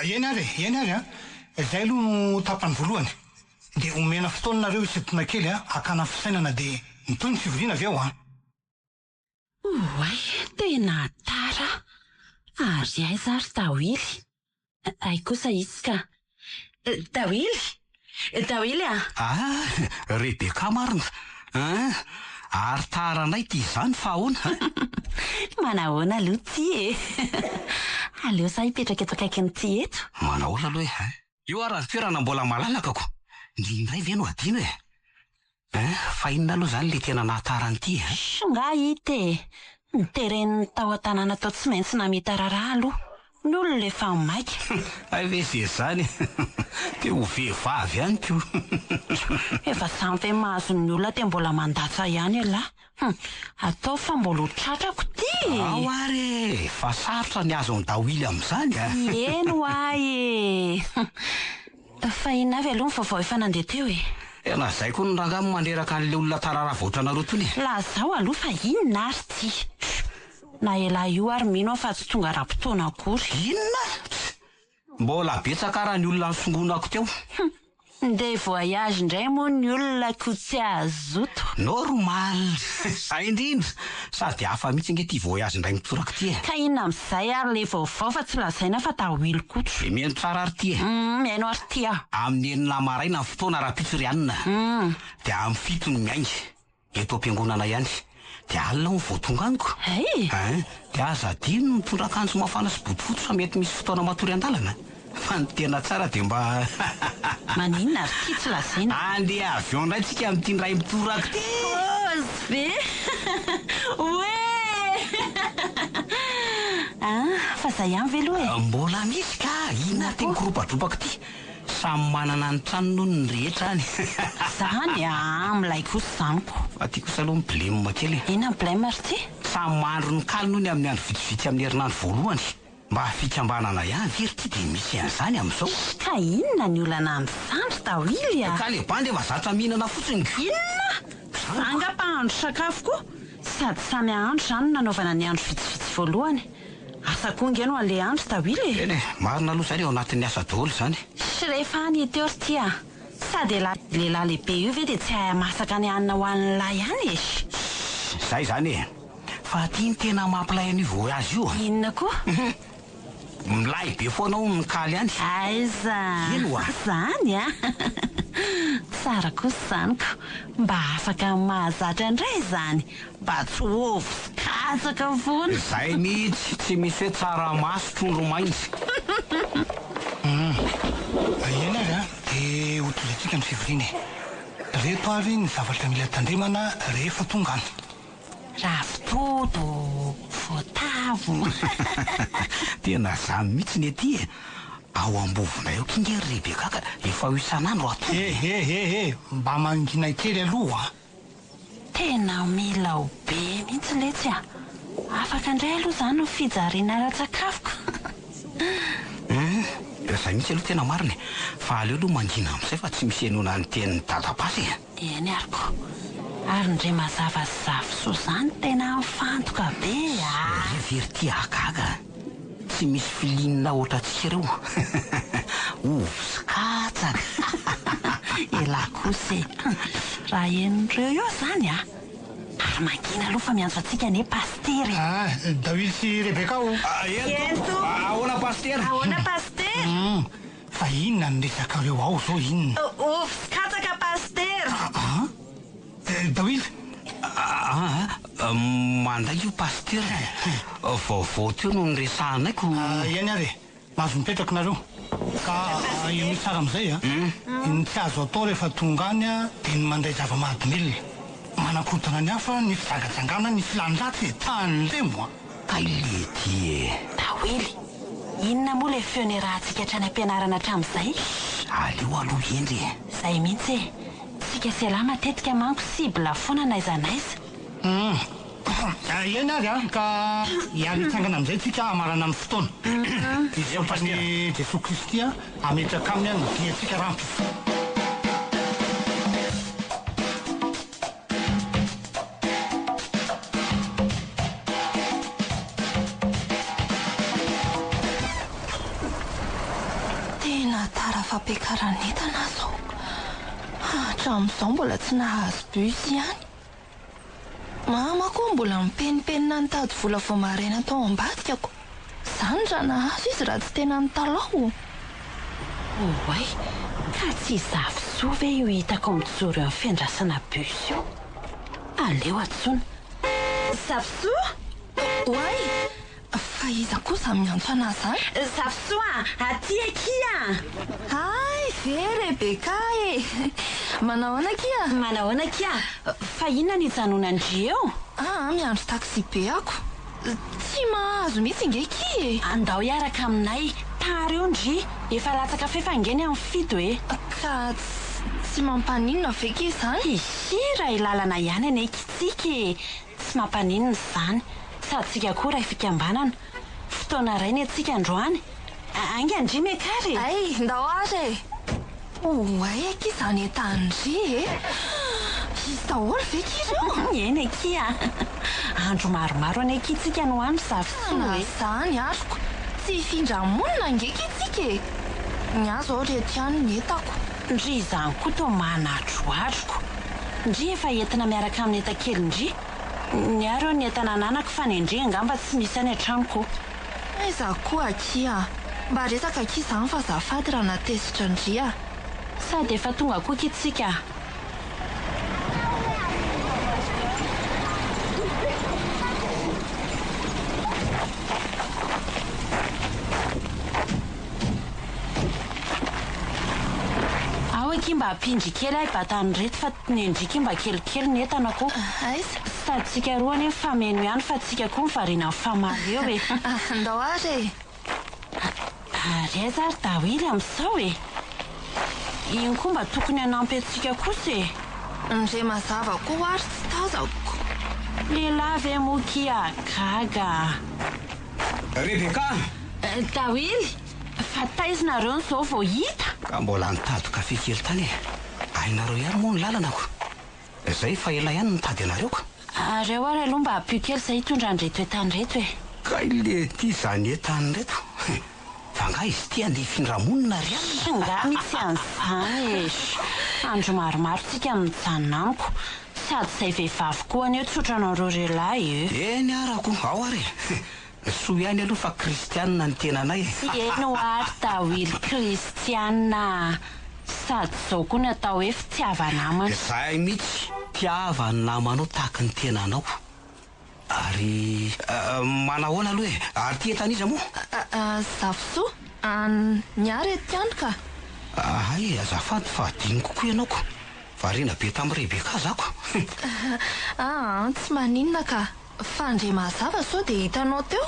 Eny ary e, eny ary a! Izay aloha no tapany voalohany. Dia omena fotoana nareo hisintona kely a, hakana fisainana dia mitohy ny fivoriana avy eo an! Oay, tena tara! Ary aiza ary Dawily? Hay kosa izy ka! Dawily! Dawily a! Ah, Rebecca marina an! Ary tara anay ity izany fa ahoana an? Manahoana aloha ty e! Aleo za hipetraka eto akaikin'ity eto. Manahoana aloha e hein! Io ara ny toerana mbola malalaka ko! Ny indray ve no adino e! Hein! Fa inona aloha izany le tena nahatara an'ity e? Shh nga hita e! Ny teren'ny tao an-tanàna tao tsy maintsy namita raharaha aloha. Ny olona efa maika. Hay ve ze zany e! Te ho vehivavy ihany ko! Efa zany ve mahazo ny olona dia mbola mandatsa ihany ialahy? Hum! Ataovy fa mbola ho tratrako ty e! Ao ary e! Fa sarotra ny azo an'i Dawily amin'izany a! Eny ho'a e! Fa inona avy aloha ny vaovao efa nandeha teo e? Tena zay koa ny rangahy mandreraka an'le olona tara raha voatra anareo tony e! Lazao aloha fa inona ary ty? Na elah io ary mino aho fa tsy tonga ara-potoana akory. Inona? Mbola betsaka ara ny olona nisongonako teo. Hum! Ndeha voyage indray moa ny olona ko tsy hazoto. Normal! Zay indrindra! Sady hafa mihitsy ange ity voyage indray mitoraka ity e! Ka inona amin'izay ary le vaovao fa tsy lazaina fa daholo koto. Dia mihaino tsara ary ity e! Hum! Mihaino ary ity aho. Amin'ny enina maraina ny fotoana rahampitso ry anona. Hum! Dia amin'ny fito no miainga. Eto am-piangonana ihany. Dia alina hono vao tonga any ko. Hay! Hein! Dia aza adino ny mitondra akanjo mafana sy bodofotsy fa mety misy fotoana matory an-dalana. Fa ny tena tsara dia mba. Maninona ary ity tsy lazaina? Andeha avion indray tsika amin'ity indray mitoraka ity! Pause be! Oe! Ah, fa zay ihany ve aloha e? Mbola misy ka! Inona ary ity mikoropatropaka ity? Samy manana ny tranony hono ny rehetra any. Zany aa, milay kosa izany ko. Fa ty kosa aloha mi-blem kely e. Inona ny blem ry ty? Samy mandro ny kaliny hono amin'ny andro vitsivitsy amin'ny herinandro voalohany. Mba fikambanana ihany ve ry ty dia misy an'izany amin'izao? Ka inona ny olana amin'izany ry Dawily a? Ka le bandy efa zatra mihinana fotsiny ko. Inona? Za nga mpahandro sakafo koa? Sady samy hahandro izany no nanaovana ny andro vitsivitsy voalohany. Asa koa nge no alehandry Dawily e! Eny e, marina aloha izany ao anatin'ny asa daholo izany. Sh rehefa any teo ry ty a! Sady elah lehilahy lehibe io ve dia tsy hahay hamasaka ny hanina ho an'ny lahy ihany e! Sh zay izany e! Fa aty ny tena mampilay an'io voyage io a! Inona koa? Milay be foana hono ny kaly any. Aiza! Eny oa! Zany a! Tsara kosa izany ko! Mba afaka mahazatra indray izany! Mba tsy ho ovy sy katsaka foana. Izay mihitsy, tsy misy hoe tsaramaso, trondro mainty. Humm. Eny ary an, dia ho tohizintsika ny fivoriana e. Reto ary ny zavatra mila tandremana rehefa tonga any. Ravitoto, voatavo. Tena zany mihitsy ny aty e. Ao ambovonay ao kinga ry Rebecca ka efa ho isan'andro ato. He he he he, mba mangina kely aloha an. Tena mila ho be mihitsy letsy a! Afaka indray aloha izany ny fijaliana ara-tsakafoko. Hum, izay mihitsy aloha tena marina e! Fa aleo aloha mangina amin'izay fa tsy misy henoina ny tenin'i Dadapasy e! Eny ary ko! Ary ndry mazava sy Zafisoa izany tena mifantoka be a! Ry ve ry ty ahagaga a! Tsy misy filinina ohatrantsika ireo. Ovy sy katsaka. Elah kosa e. Raha henon'ireo eo izany a! Ary mangina aloha fa miantso antsika anie Pasitera e. Ah, Dawily sy Rebecca ô. Eny tompoko. Ahoana Pasitera? Ahoana Pasitera? Hum, fa inona ny resakareo ao izao inona? Ovy sy katsaka Pasitera. Ah, Dawily? Ah, mandainga io Pasitera e. Vaovao teo no niresahanay ko. Eny ary e, mahazo mipetraka nareo. Ka henoy tsara amin'izay a. Ny tsy azo atao rehefa tonga any dia ny mandray zava-mahadomelina. Manakorontana ny hafa ny fijangajangana, ny filan-dratsy e, tandremo a. Kay lety e. Dawily, inona moa ilay feo niarahantsika hatrany am-pianarana hatramin'izay? Aleo aloha hendry e. Izay mihitsy e. Tsika sy ialahy matetika manko cible foana n'aiza n'aiza. Humm. Eny ary an, ka hiala hitsangana amin'izay tsika hamarana ny fotoana. Hisaotra an'i Jesoa Kristy hametraka aminy ny diantsika rahampitso. Nahatara fampiakaran'entana aho izao. Hatramin'izao mbola tsy nahazo bus ihany. Mama koa mbola mipenimpenina nitady vola vao maraina tao ambadikako. Izany raha nahazo izy raha tsy tena nitalaho. Oay, ka tsy i Zafisoa ve io hitako mijoro eo amin'ny fiandrasana bus io? Aleo antsoina. Zafisoa! Oay! Fa iza koa izany miantso anah izany? Zafisoa a! Aty akia! Hay ve Rebecca e! Manao ahoana akia? Manao ahoana akia? Fa inona no ijanonandry eo? Aa miandry taxi be ako. Tsy mahazo mihitsy nge kia e! Andao hiaraka aminay. Tara eo ndry. Efa latsaka fefa ange ny amin'ny fito e! Ka tsy mampaninona ve kia izany? Hihi, iray lalana ihany anie kitsika e! Tsy mampaninona izany. Sady tsika koa iray fikambanana. Fotoana iray ny antsika androany. Ainga ndry miakara e! Hay, ndao ary e! Oay akia izany entan-dry e! Izy daholo ve akia ireo? Eny akia a! Andro maromaro anie akia tsika no any Zafisoa Na e! izany aroko, tsy hifindra monina ange akia tsika e! Ny ahy izao ireto ihany ny entako. Ndry izany koa toa manadroadroko. Ndry efa entina miaraka amin'ny entan-kely ndry. Ny ahy ireo ny entana ananako fa ny an-dry angamba tsy misy any an-tranoko. Aiza koa akia a! Mba resaka akia izany fa azafady raha nahatezitra an-dry a! Sady efa tonga koa akia tsika a! Ao akia mba ampindry kely ahy bata an'ireto fa ny an-dry akia mba kelikely ny entana ko. Aiza? Sady tsika roa anie mifameno ihany fa tsika koa mivarina mifamaly eo e. Ndao ary e. Ary aiza ary Dawily amin'izao e? Iny koa mba tokony hanampy antsika kosa e. Ndre mazava koa ary tsy tazako. Lehilahy ve moa kia gaga a. Rebecca! Dawily, fa taiza nareo no izao vao hita? Ka mbola nitady kafe kely tany e. Hainareo ihany moa ny lalana ko. Zay efa ela ihany nitady anareo ka. Ary ao ary aloha mba ampio kely zay hitondra an'ireto entana ireto e. Kay lety izany entana ireto. Fa angaha izy ity andeha hifindra monina ry anona? Angaha mitsy an'izany e. Andro maromaro tsika no mijanona amiko. Sady izay vehivavy koa anie tsotra anareo ry lahy e. Eny arako, ao ary e. Soa ihany aloha fa kristianina ny tenanay e. Eny hoa ry Dawily kristianina a! Sady izao koa ny atao hoe fitiava-namana. Izay mihitsy, tiava ny namanao tahaky ny tenanao. Ary manahoana aloha e? Ary ity entana iza moa? Zafisoa, ny ahy reto ihany ka. Hay, azafady fa adinoko koa ianao ko. Variana be tamin'i Rebecca za ko. Aa, tsy maninona ka. Fa ndre mazava sao dia hitanao teo?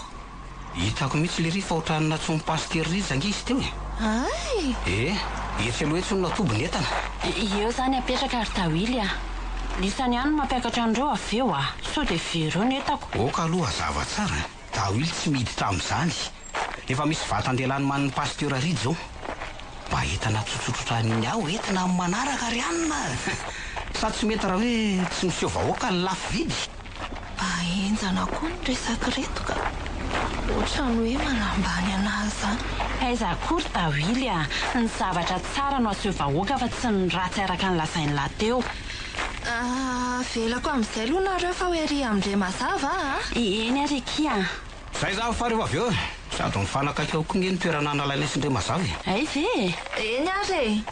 Hitako mihitsy lery fa ohatran'ny nantsoin'i Pasitera Rija ange izy teo e! Hay! Eh! Etsy aloha etsy no natoby ny entana. Eo izany apetraka ry Dawily a! Lisany ihany no mampiakatra an'ireo avy eo a! Sao dia very eo ny entako. Ok aloha hazava tsara a! Dawily tsy miditra amin'izany. Efa misy vatan-dehilahy nomanin'i Pasitera Rija izao. Mba entana tsotsotra ohatran'ny ahy ho entina amin'ny manaraka ry anona a! Sa tsy mety raha hoe tsy miseho vahoaka ny lafo vidy? Mba henjana koa ny resak'ireto ka! Ohatran'ny hoe manambany an'ahy izany. Aiza koa ry Dawily a! Ny zavatra tsara no aseho vahoaka fa tsy ny ratsy araka ny lazain'lah teo. Avelako amin'izay aloha nareo fa ho ery amin-dre mazava a! Eny ary akia a! Zay za fa rehefa avy eo e! Sady mifanakaiky ao koa nge ny toerana analainay sy ndre mazava e! Hay ve e! Eny ary e!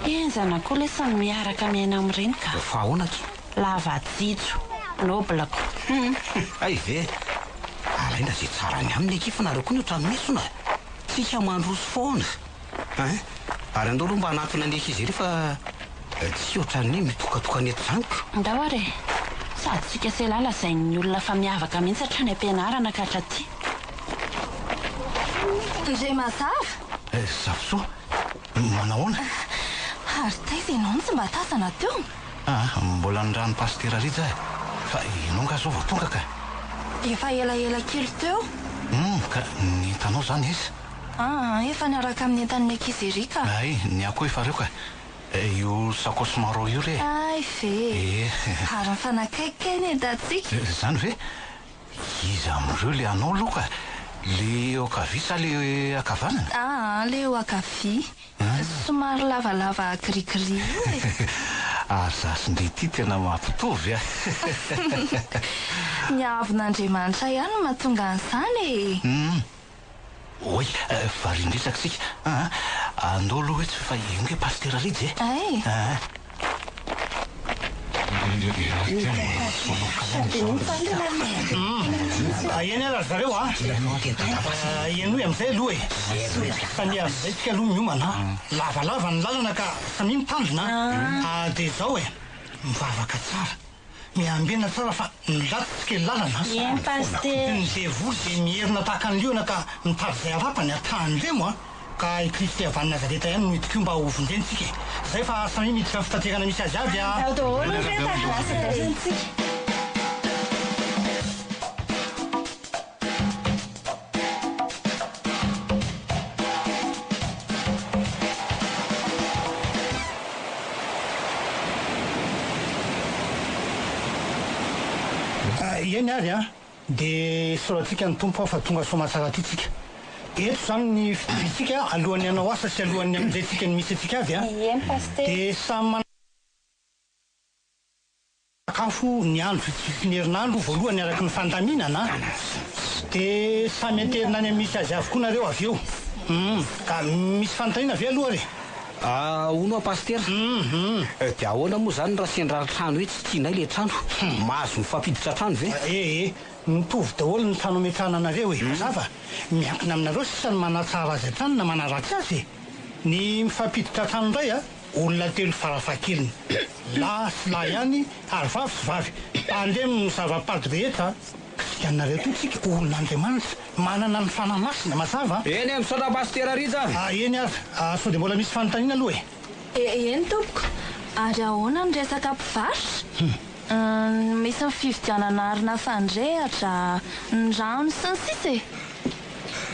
Henjana koa lesy ny miaraka miaina amin'ireny ka! Fa ahoana akia? Lava jijo. Noble ko. Hum! Hay ve! Alaina ze tsara any aminy akia fa nareo koa ny ohatran'ny mesona e! Tsika mandroso foana! Hein! Ary andao aloha mba hanantona ny ankizy ery fa tsy ohatran'ny hoe mitokatokana eto izany ko! Ndao ary e! Sady tsika sy elah lazain'ny olona fa miavaka mihitsy hatrany am-pianarana ka hatraty. Ndre mazava! Zafisoa, manahoana? Ary taiza ianao no tsy mba tazana teo? Aa, mbola nirahan'i Pasitera Rija aho e! Fa ianao angaha izao vao tonga ka? Efa elaela kely teo. Humm, ka ny entanao izany aiza? Aa, efa niaraka amin'ny entan'ny ankizy ery ka. Hay, ny ahy koa efa reo ka. Io sakaosy marron io re e! Hay ve e! Ee. Ary mifanakaiky kay ny entantsika. Izany ve? Iza amin'ireo ilay anao aloha ka? Le eo ankavia sa le ankavanana? Aa, le eo ankavia. Somary lavalava gris gris io e. Ary za sy ndry ity tena mampitovy a! Ny haavon'Andriamanitra ihany no mahatonga an'izany e! Hum. Oay, varian-dresaka isika aa. Andao aloha hoe tsy fa io nge Pasitera Rija e! Ay! Aa. Eny ary ry zareo a! Henoy amin'izay aloha e! Samia amin'izay tsika aloha miomana a! Lavalava ny lalana ka samia mitandrina a! Dia izao e! Mivavaka tsara, miambena tsara fa ny ratsy tsy kely lalana a! Eny Pasitera. Ny devoly dia mierona tahaka ny liona ka mitady izay harapany a! Tandremo a! Ka i Kristy avy any Nazareta ihany no entiko mba ho vonjentsika e! Zay fa samia miditra amin'ny fitaterana misy azy avy a! Andao daholo ny rehetra a! Lasa daholo tsika. Eny ary a! Dia isaorantsika ny Tompo fa tonga soamatsara aty tsika. Eto izany ny fitoviantsika alohan'ny hanao asa sy alohan'ny hamonjentsika ny misy antsika avy an. Eny Pasitera. Dia samy manasakafo ny andro vitsivitsy ny herinandro voalohany araka ny fandaminana an. Dia samy aterina any amin'ny misy azy avokoa nareo avy eo. Hum. Ka misy fanontaniana ve aloha re? Ah hono hoa Pasitera, dia ahoana moa izany raha sendra trano hoe tsy tianay ilay trano? Mahazo mifampiditra trano ve? Ee, mitovy daholo ny trano ametrahana anareo e, mazava? Miankina aminareo sisa ny manatsara azy hatrany na manaratsy azy e! Ny mifampiditra trano indray a, olona telo farafahakeliny, lahy sy lahy ihany ary vavy sy vavy, tandremo ny zava-pady rehetra a! Kristianina toa tsika, olon'Andriamanitra, manana ny Fanahy Masina, mazava a! Eny e, misaotra Pasitera Rija a! Eny ary, sao dia mbola misy fanontaniana aloha e? Eny tompoko, ary ahoana ny resaka mpivarotra? Misy ny fividianana arina fandrehatra, ny rano sy ny sisa e!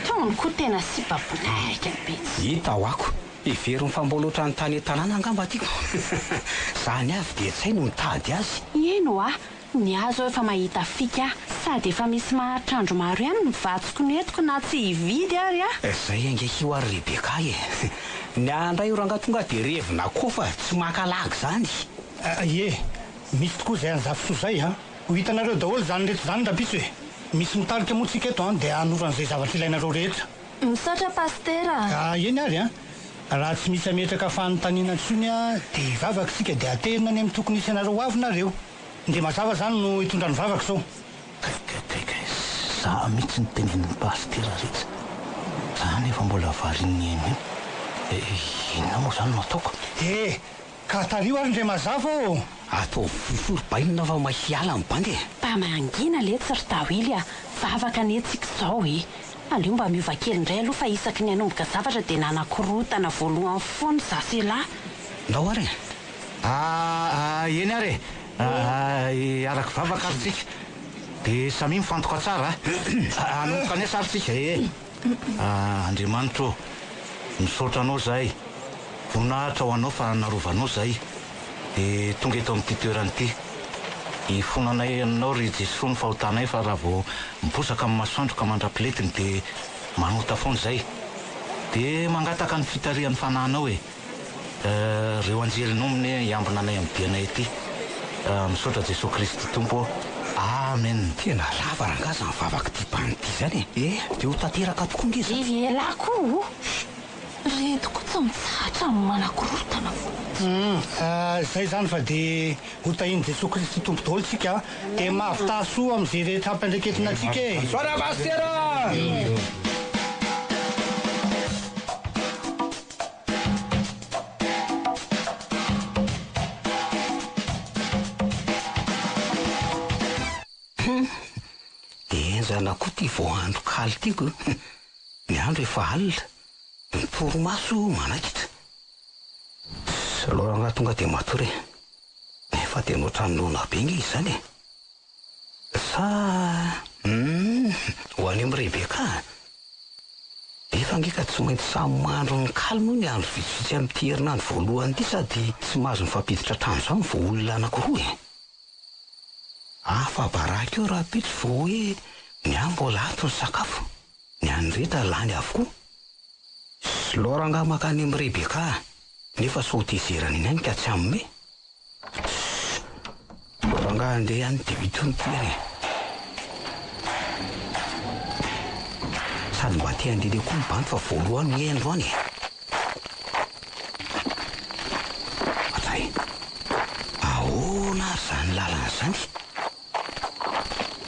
Tony koa tena sipa bonaika be. Hita ho'ako, heveriny fa mbola ohatran'ny tany an-tanàna angamba tiako. Zany avy dia tsy hay no nitady azy. Eny ho'a, Ny ahy zao efa mahita fika sady efa misy maharitra andro maro ihany ny vatsiko nentiko na tsy hividy ary ah. Zay ange io ary Rebecca e! Ny ahy ndray io rangahy tonga de revina koa fa tsy maka lagy zany. Ie, misy tokoa izay any Zafisoa izay an! Ho hitanareo daholo izany rehetra izany rahampitso e! Misy mitarika moa tsika eto an, dia hanoro an'izay zavatra ilainareo rehetra. Misaotra Pasitera a! Eny ary an! Raha tsy misy hametraka fanontaniana intsony an, dia hivavaka isika dia aterina any amin'ny tokony hisy anareo ho avy nareo. Dia mazava zany no hitondra ny vavaka zao. Kay kay kay kay, za mihitsy no tenenin'i Pasitera Rija, za nefa mbola varian'ny heno iny, eh inona moa zany no ataoko? Eh! Ka tariho ary ndre mazava ô! Ataovy fohifohy ry bainina fa mahiala ny bandy e! Mba mangina letsy ry Dawily a! Vavaka anie tsika izao e! Aleo mba miova kely indray aloha fa isaky ny hanomboka zavatra dia nanakorotana voalohany foana za sy elah. Ndao ary e! Ah eny ary e! Hiaraka hivavaka ary tsika. Dia samia mifantoka tsara a! Hanomboka ny asa ary tsika e! Andriamanitra ô! Misaotra Anao izahay. Voninahitra ho Anao fa narovanao izahay. Dia tonga eto amin'ity toerana ity. Ifonanay Aminao ry Jesoa ny fahotanay fa raha vao miposaka amin'ny masoandro ka mandra-pilentiny dia manota foana izahay. Dia mangataka ny fitarihan'ny Fanahinao e! Reo anjely nomine hiambina anay amin'ny dianay ety. Misaotra Jesoa Kristy Tompo ô. Amen. Tena lava rangaha zany vavak'ity bandy ity zany e! Eh! De ho tanteraka tokoa nge zany. Ry elah koa o! Reto koa tsy mitsahatra ny manakorontana fotsiny. Humm zay zany fa de ho tahin'i Jesoa Kristy Tompo daholo tsika a! De mahavità soa am'ze rehetra ampiandraiketina antsika e! Misaotra Pasitera! Hum! Dia henjana koa ity vao andro kaly ity ko! Ny andro efa alina, ny torimaso manaikitra. Tss! Aleo rangahy tonga dia matory e! Nefa tena ohatran'ny noana be nge izy izany e! Sa humm ho any amin'i Rebecca? Nefa ange ka tsy maintsy samy mandro ny kaly moa ny andro vitsivitsy amin'ity herinandro voalohany ity sady tsy mahazo mifampiditra trano izany vao olona anankiroa e! Afa-baraka eo rahampitso vao hoe ny ahy mbola ato ny sakafo. Ny an'ny rehetra lany avokoa. Slow rangaha mankany amin'i Rebecca nefa sao tezerana eny ihany ka tsy hanome. Tssss. Rangaha andeha any dia vita ny tohiny e. Sady mba te handehandeha koa ny bandy fa voalohany ny androany e. Ohatray. Ahoana ary izany lalana izany?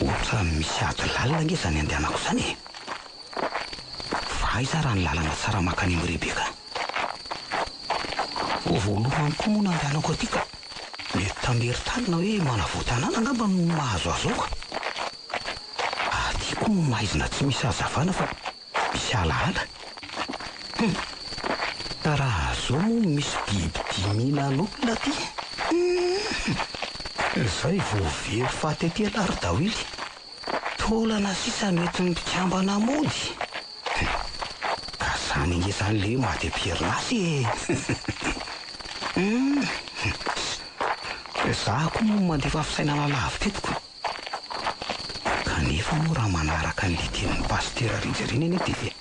Ohatran'ny misy ady lalina ange izany andehanako izany e. Fa aiza raha ny lalana tsara mankany amin'i Rebecca? Vao voalohany koa moa nandehanako aty ka. Mety tamerin-tany na hoe manavao tanàna angamba no mahazo azy ao ka. Aty koa no maizina tsy misy hazavana fa misy alaala. Hum! Ka raha zao moa misy bibidia mihinan'olona aty. Hum! Zay vao very faty aty ialahy ry Dawily. Taolana sisa no entin'ny mpikambana mody. Hum! Ka zany ange zany le hoe maty am-perinasa e! Hum! Za koa moa mandefa fisainana lavitra eto ko. Kanefa moa raha manaraka an'le tenin'i Pasitera Rija ireny anie dia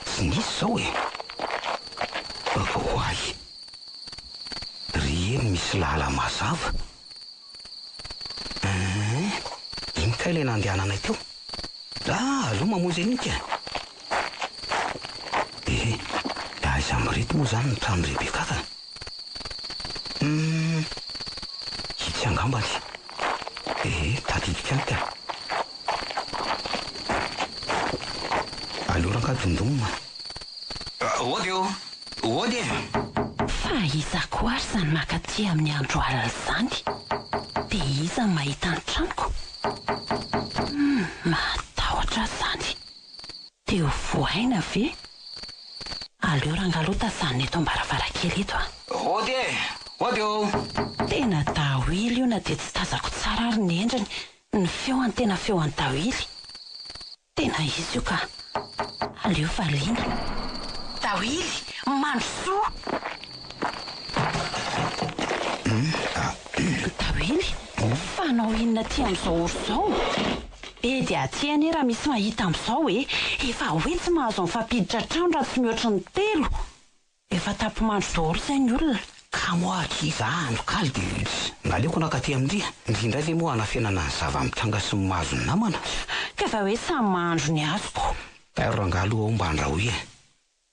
tsy nisy izao e! Oay! Ry eny misy lala mazava. Hein! Iny kay ilay nandehananay teo. Ah! Aleo mamonjy an'iny ka! Ehe! Dia aiza amin'ireto moa izany ny trano Rebecca ka? Hum! Itsy angambany. Ehe, tadidiko ihany ka. Aleo rangahy dondonina. Ody ô! Ody e! Fa iza koa ary izany mankaty amin'ny andro alina izany? Dia iza no mahita ny tranoko? Hum, mahatahotra aho izany. Te ho voaina ve? Aleo rangahy aloha tazanina eto am-baravarankely eto a! Ody e! Ody ô! Tena dawily io na dia tsy tazako tsara ary ny endriny, ny feoany tena feoan'i dawily. Tena izy io ka! Aleo valiana. Dawily, mandrosoa! Dawily, fa hanao inona aty amin'izao ora izao? Be dia aty anie raha misy mahita amin'izao e! Efa hoe tsy mahazo mifampiditra trano raha tsy mihoatry ny telo! Efa tapi-mandro daholo izay ny olona. Kamo aho aky za andro kaly de naleoko nakaty amin-dry a! Ndry indray ve moa hanafenana ny zava-mitranga sy ny mahazo ny namana? Ka efa hoe samy mahandro ny azoko. Tairo rangaha aloha ao mba andrahoy e!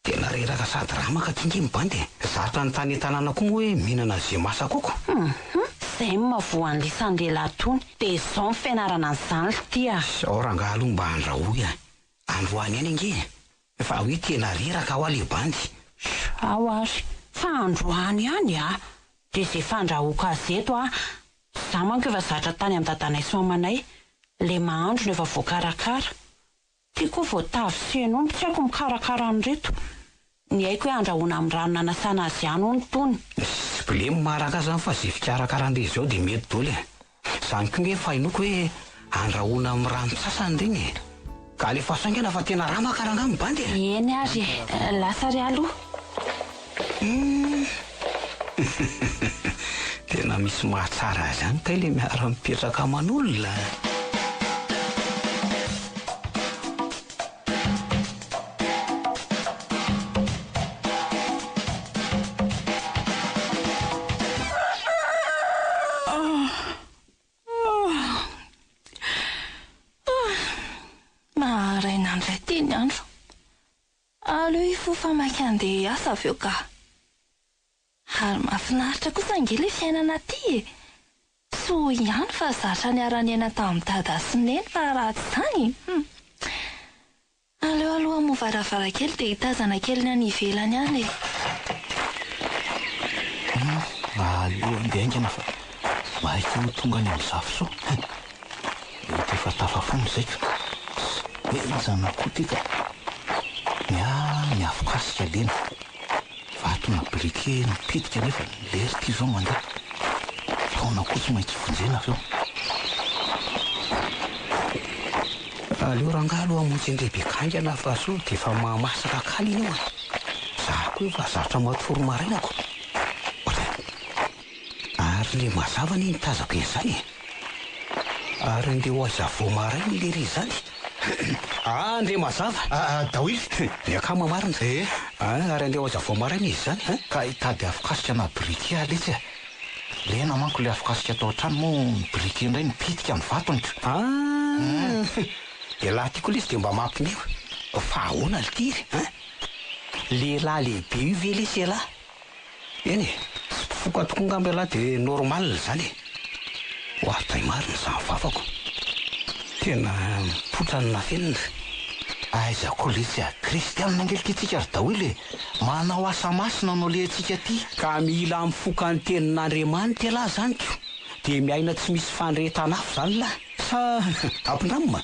Tena reraka sady ramaka aty nge ny bandy e! Zatra ny tany an-tanàna koa moa hoe mihinana ze masaka oko. Hum! Zay no mahavoa an'lisany lehilahy tony. De zao ny fianarana an'izany lty a! Ao rangaha aloha mba andrahoy a! Androany ihany ange e! Fa hoe tena reraka hoa le bandy. Ao ary. Fa androany ihany a! Dia ze fandrahoako azy eto a! Za manko efa zatra tany am dadanay sy mamanay, le mahandro no efa voakarakara. Ty koa voatavo sy hen'omby tsy haiko mikarakara an'ireto. Ny haiko hoe andrahoina amin'ny rano nanasana azy ihany hono tony. Tsy blem maraka zany fa ze fikarakaran-dry zao dia mety doly e! Zany koa nge fahenoako hoe andrahoina amin'ny ranon-tsasany ireny e! Ka alefaso haingana fa tena ramaka rangaha ny bandy e! Eny ary e! Lasa ary aloha. Humm! Tena misy mahatsara azy ihany kay le miara-mipetraka aman'olona a! Maraina indray ity ny andro. Aleo hifoha fa maika handeha hiasa avy eo ka. Ary mahafinaritra kosa ange ilay fiainana aty e! Soa ihany fa zatra niara-niaina tamin'i Dada sy Neny fa raha tsy izany, hum! Aleo aloha hamoha varavarankely dia hitazana kely ny any ivelany any e! Hum! Aleo handeha haingana fa maika ho tonga any amin'i Zafisoa. Hein! Mety efa tafafono izay ka. Henjana koa ity ka. Ny ahy ny afokasika lena. Vato na briquet no pitika nefa lery ity zao mandeha. Taona koa tsy maintsy vonjena avy eo. Aleo rangahy aloha hamonjy an'i Rebecca haingana fa sao dia efa mahamasaka kaly iny eo a! Za koa efa zatra matory maraina ko! Ohatray! Ary le mazava anie ny tazako eny zany e! Ary andeha ho aiza vao maraina lery izany? Ah, ndre mazava. Ah, Dawily. Ny akama marina. Eh. Ah, ary andeha ho aza vao maraina izy izany, hein? Ka hitady afokasika na briquet aho letsy a. Lena manko ilay afokasika tao an-trano moa ny briquet indray nipitika ny vatony ko. Ah! Ialahy ty koa lesy dia mba mampiomehy. Fa ahoana lty ry, hein? Lehilahy lehibe io ve lesy ialahy? Eny e, tsy mpifoka tokoa angamba ialahy dia normal izany e. Ohatray marina izany vavako. Tena mipoitra ny nafenina. Aiza koa letsy a! Kristianina ange lty tsika ry dawily e! Manao asa masina no alehantsika aty. Ka mila mifoka ny tenin'Andriamanitra ialahy izany ko! Dia miaina tsy misy fandrehetan'afo izany lah! Sa ampindramina?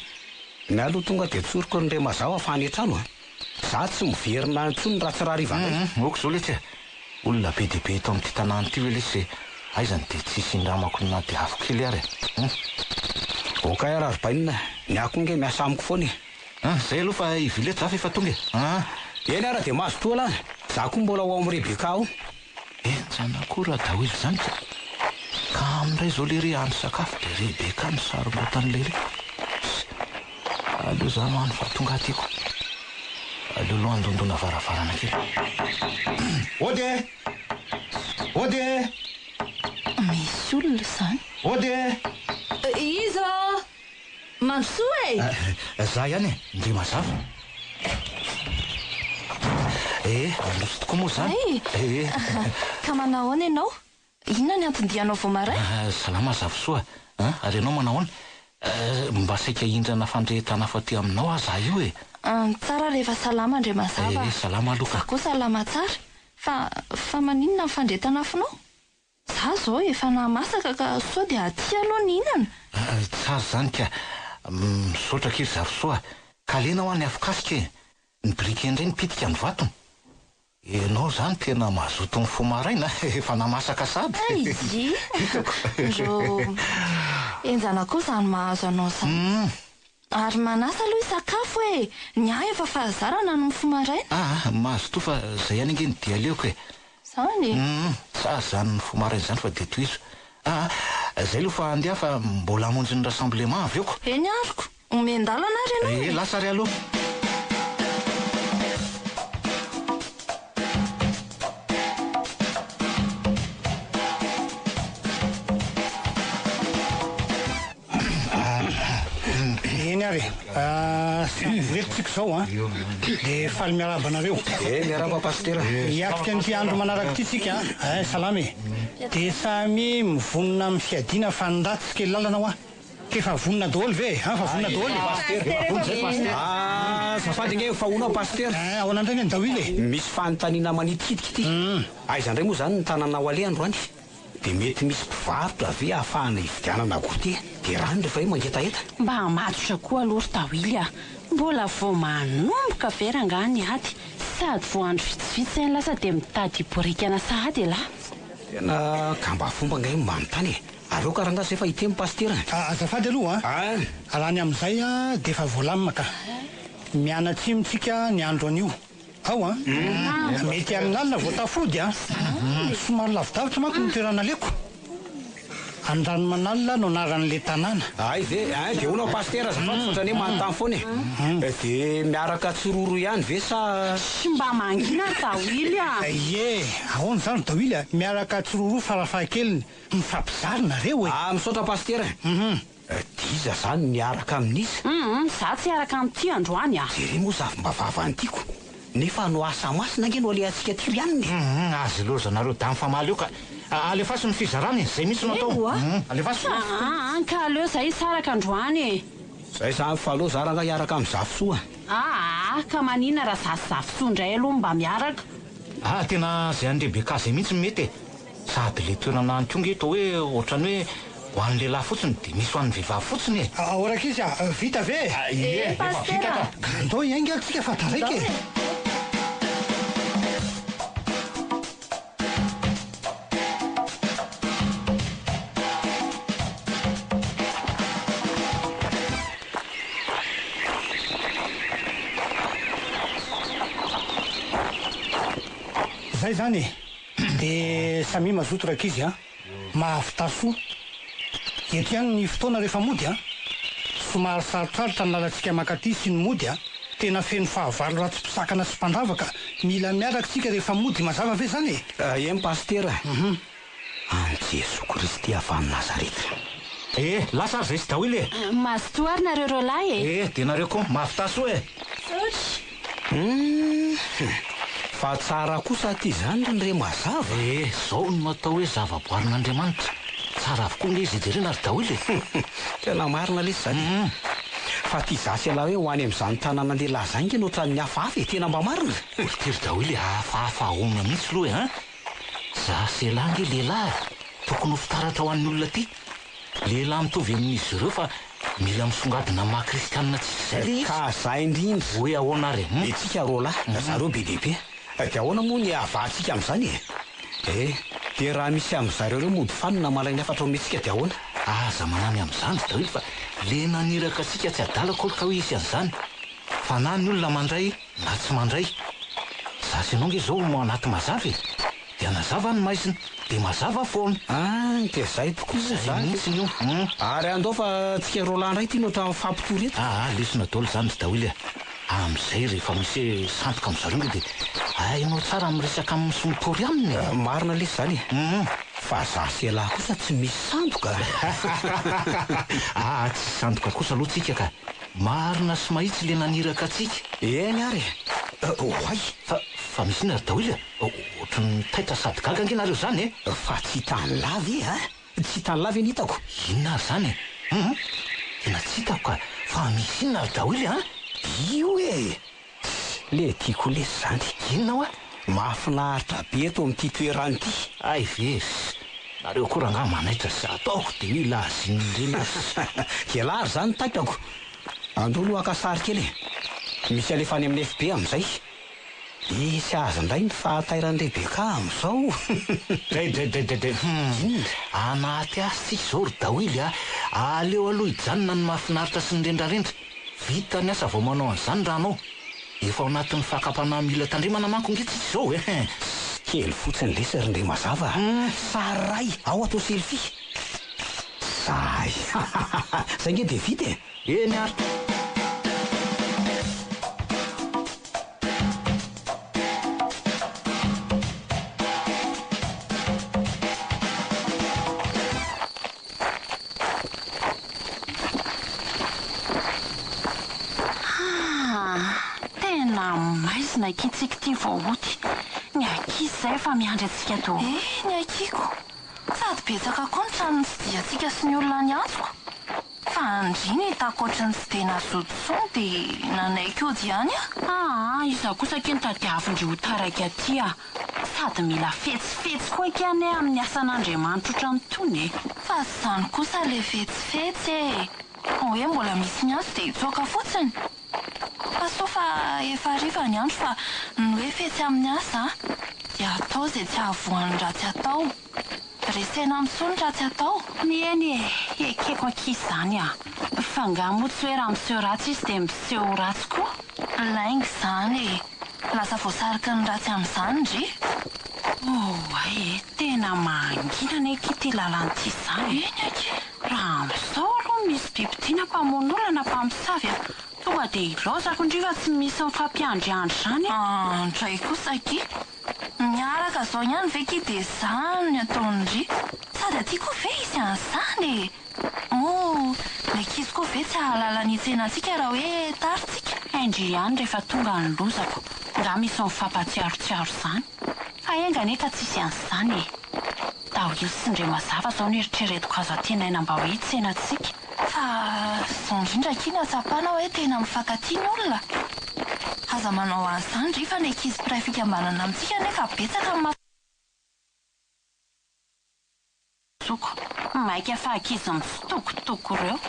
Ny ahy aloha tonga dia tsoriko ny Remazao fa any an-trano a! Za tsy miverina any intsony raha tsy rahariva indray. Humm ok zao letsy a! Olona be dia be eto amin'ity tanàna ity ve lesy e! Aiza no dia tsisy indramako na dia afo kely ary e! Humm. Ok ary ry bainina, ny ahy koa nge miasa amiko foana e! Humm zay aloha fa hivily eto za fa efa tonga e! Humm. Eny ara dia mazotoa lah, za koa mbola ho ao amin'i Rebecca ao. Henjana koa Radawil zany ka! Ka amindray zao lery any sakafo de Rebecca no sarongotan'i lery. Ss! Aleo za no any fa tonga aty ko. Aleo aloha handondona varavarana kely. Ody e! Ody e! Misy olona izany. Ody e! Iza? Mandrosoa e! Za ihany e! Ndry mazava. Eh, mandroso tokoa moa izany. Hay! Eh. Ka manahoana ianao? Inona ny anton-dianao vao maraina? Salama Zafisoa a! Ary ianao manahoana? Mba saika hindrana fandrehetana afo aty aminao aho za io e! Tsara rehefa salama Andriamazava. Eh, salama aloha ka. Za koa salama tsara. Fa, fa maninona ny fandrehetana afonao? Za zao efa nahamasaka ka sao dia aty aloha ny hihinana. Tsara izany ka. Misaotra akia ry Zafisoa a. Ka alena hoa ny afokasika e. Ny briquet indray nipitika ny vatony. Ianao izany tena mazoto mifoha maraina a. Efa namasaka sahady. Aijy. Hitako. Ndrô. Henjana koa izany mahazo anao izany. Ary manasa aloha hisakafo e! Ny ahy efa fahazarana ny mifoha maraina. Aa, mazotoa fa zay ihany ange ny dia aleoko e! Zany e? Humm, tsara izany mifoha maraina izany fa dia tohizo. Aa, zay aloha fa handeha fa mbola hamonjy ny rassemblement avy eo ko! Eny aroko, omen-dalana ary ianao e! Ee, lasa ary aloha. Eny ary e. Samy voreto tsika izao an. Dia faly miarahaba anareo. Eh, miarahaba Pasitera. Hiatrika an'ity andro manaraka ity tsika an. Eh, salama e. Dia samy mivonona amin'ny fiadiana fa ny ratsy kely lalana hoa. K'efa vonona daholo ve e? An, fa vonona daholo e. Ah, azafady ange fa hono aho Pasitera. Eh, ahoana indray ny an'i Dawily e? Misy fanontaniana manitikitika ity. Aiza indray moa izany ny tanana ho aleha androany? Dia mety misy mpivarotra ve ahafahana hividianana goûter? Dia rano rehefa hoe mangetaheta? Mba matotra koa aloha ry Dawily a! Mbola vao manomboka ve rangaha ny ady? Sady vao andro vitsivitsy izay ny lasa dia mitady hiborikana sahady ialahy. Tena gamba fomba angaha io manontany e! Aleo ka rangaha zay fa hiteny pasitera e! Azafady aloha a! Raha ny amin'izay dia efa voalamina ka! Mianatsimo tsika ny andro anio. Ao an! Mety alinalina vao tafody an! Somary lavidavitra manko ny toerana aleko. Andranomanalina no anaran'le tanàna. Hay ve ein! Dia hono aho Pasitera azafady fa ohatran'ny hoe manontany foana e! Dia miaraka tsiroro ihany ve sa. Tsy mba mangina ry Dawily a! Ie! Ahoana izany ry Dawily a! Miaraka tsiroro farafahakeliny, mifampizara nareo e! Ah misaotra Pasitera e! D'iza zany miaraka amin'iza? Humm za tsy hiaraka amin'ity androany a! Jereo moa zavim-bavava ny tiako, nefa hanao asa masina ange no alehantsika aty ry anona e! Humm aza ilaozanareo dame famaly eo ka! Alefaso ny fizarana e! Zay mihitsy no atao! Humm alefaso! Aa ka aleo zay hisaraka androany e! Zay zany fa aleo za rangah hiaraka amin'i Zafisoa a! Aa ka manina raha za sy Zafisoa indray aloha no mba miaraka? Ah tena zay an'i Rebecca zay mihitsy no mety e! Sady le toerana any koa nge toa hoe ohatran'ny hoe ho an'ny lehilahy fotsiny dia misy ho an'ny vehivavy fotsiny e! Ao rankizy a! Vita ve e? Ie, efa vita ka! Ka andao hiainga ary tsika fa taraiky e! Zay zany e! Dia samia mazoto rankizy a! Mahavità soa! Eto ihany ny fotoana rehefa mody a! Somary sarotsarotra ny lalantsika mankaty sy ny mody a! Tena feno fahavalo ratsy mpisakana sy mpandravaka, mila miaraka isika rehefa mody, mazava ve izany e? Eny Pasitera, an'i Jesoa Kristy avy any Nazareta. Eh, lasa ary zay sy dawil e! Mazotoa ary nareo roalahy e! Eh, dia nareo koa, mahavità soa e! Misaotra! Humm! Fa tsara kosa aty izany ry ndre mazava. Eh, zao no atao hoe zavaboarin'Andriamanitra. Tsara avokoa nge izay jerena ry dawil e! Tena marina lesy zany e! Fa ty za sy ialahy hoe ho any amin'izany tanàna lehilahy zany nge no ohatran'ny hafahafa e! Tena mba marina? Ry ty ry dawil e, hafahafa ahoana mihitsy aloha e an! Za sy ialahy nge lehilahy e! Tokony ho fitaratra ho an'ny olona aty. Lehilahy mitovy amin'izy ireo fa mila misongadina amin'ny maha kristianina antsika izay le izy. Ka zay indrindra. Hoe ahoana ary e? Itsika roalahy, zareo be dia be. Dia ahoana moa ny hahavahantsika amin'izany e? Eh, dia raha misy amin'zareo ireo mody fanina malaina hafatra omentsika dia ahoana? Aza manany amin'izany ry Dawil fa le naniraka antsika tsy adala akory ka hoe hisy an'izany. Fa na ny olona mandray na tsy mandray. Za sy ianao nge zao anaty mazava e! Dia nazava ny maizina, dia mazava foana. Ah, dia zay tokoa moa Zay zany. mihitsiny io, hum. Ary andao fa tsika roalahy indray ity no ohatran'ny mifampitory eto. Aa, lesona daholo izany ry Dawily a. Amin'izay rehefa misy hoe sandoka amin-dry zareo nge dia hainao tsara miresaka aminy sy mitory aminy e. Marina lesy izany e. Hum. Fa za sy ialahy kosa tsy misy sandoka. Aa, tsy sandoka kosa aloha tsika ka. Marina sy mahitsy le naniraka antsika. Eny ary e. Oay. Fa, fa misy inona ry Dawily a? Ohatran'ny taitra sady gaga ange nareo zany e! Fa tsy hitan'lah ve a? Tsy hitan'lah ve ny hitako? Inona ary zany e? Hum! Tena tsy hitako ka! Fa misy inona ry Dawily a? Io e! Le tiako lesy zany. Inona hoa? Mahafinaritra be eto amin'ity toerana ity. Hay ve ry! Nareo koa rangaha manaitra sy ataoko de mila azin'ireny aza. Ialahy ary zany taitrako. Andao aloha haka sary kely e! Misy alefa any amin'ny FB amin'izay. Hisy azy indray ny fahatairan'i Rebecca amin'izao. Dray-dray-dray-dray-dray hum! Anaty azy tsika izao ry Dawily a! Aleo aloha hijanona ny mahafinaritra sy ny rendrarendra. Vita ny asa vao manao an'izany raha anao. Efa ao anatin'ny fakam-panahy mila tandremana manko nge tsika izao e! Kely fotsiny lesy ry ndry mazava a! Sary iray, ao atao selfie! Zay! Zay nge dia vita e! Eny ary! Haa! Tena maizina akia tsika ity vao hody. Ny ankizy izay efa miandry antsika daholo. Eny akia ko! Sady betsaka koa ny trano nitsidihantsika sy ny olona niantsoko. Fa ndry ny hitako ohatry ny tsy dia nazoto intsony dia nanaiky hody ihany aho. Aa, iza kosa akia no tadiavin-dry ho taraiky aty a! Sady mila fetsifetsy koa akia anie amin'ny asan'Andriamanitra ohatran'itony e! Fa tsy izany kosa ilay fetsifetsy e! Hoe mbola misy miantso dia hitsoaka fotsiny? Fa soa fa efa hariva ny andro fa ny hoe fetsy amin'ny asa dia atao izay tsy hahavoan'ny ratsy atao. Resena amin'soa ny ratsy atao. Eny e, ekeko akia izany a! Fa nga moa tsy hoe raha miseho ratsy izy dia miseho ho ratsy koa? Lainga izany e! Lasa voasariky ny ratsy amin'izany ndry. Oay e, tena mangina anie akia ity lalana ity izany e! Eny akia. Raha amin'izao aloha misy bibidia na mpamono olona na mpamosavy a! Tonga dia ilaozako ndry fa tsy misy mifampiandriandry izany e! Andray kosa akia! Miaraka zao ihany ve ki de zany ny ataon-dry? Sady aty koa ve hisy an'izany e? Moa ny ankizy koa ve tsy hahalala ny hitsena antsika raha hoe tara tsika? Hain-dry ihany rehefa tonga ny lozako, nga misy mifampatsiarotsiaro izany? Fa enga anie ka tsisy an'izany e! Dawil sy ndry mazava zao no eritreretiko azo antenaina mba hoe hitsena antsika. Fa zao indrindra akia no ahatsapana hoe tena mifankatia ny olona. Aza manao an'izany ry fa ny ankizy mpiray fikambanana amintsika anie ka betsaka ny Zoko, maika fa ankizy mitsitokotoko ireo.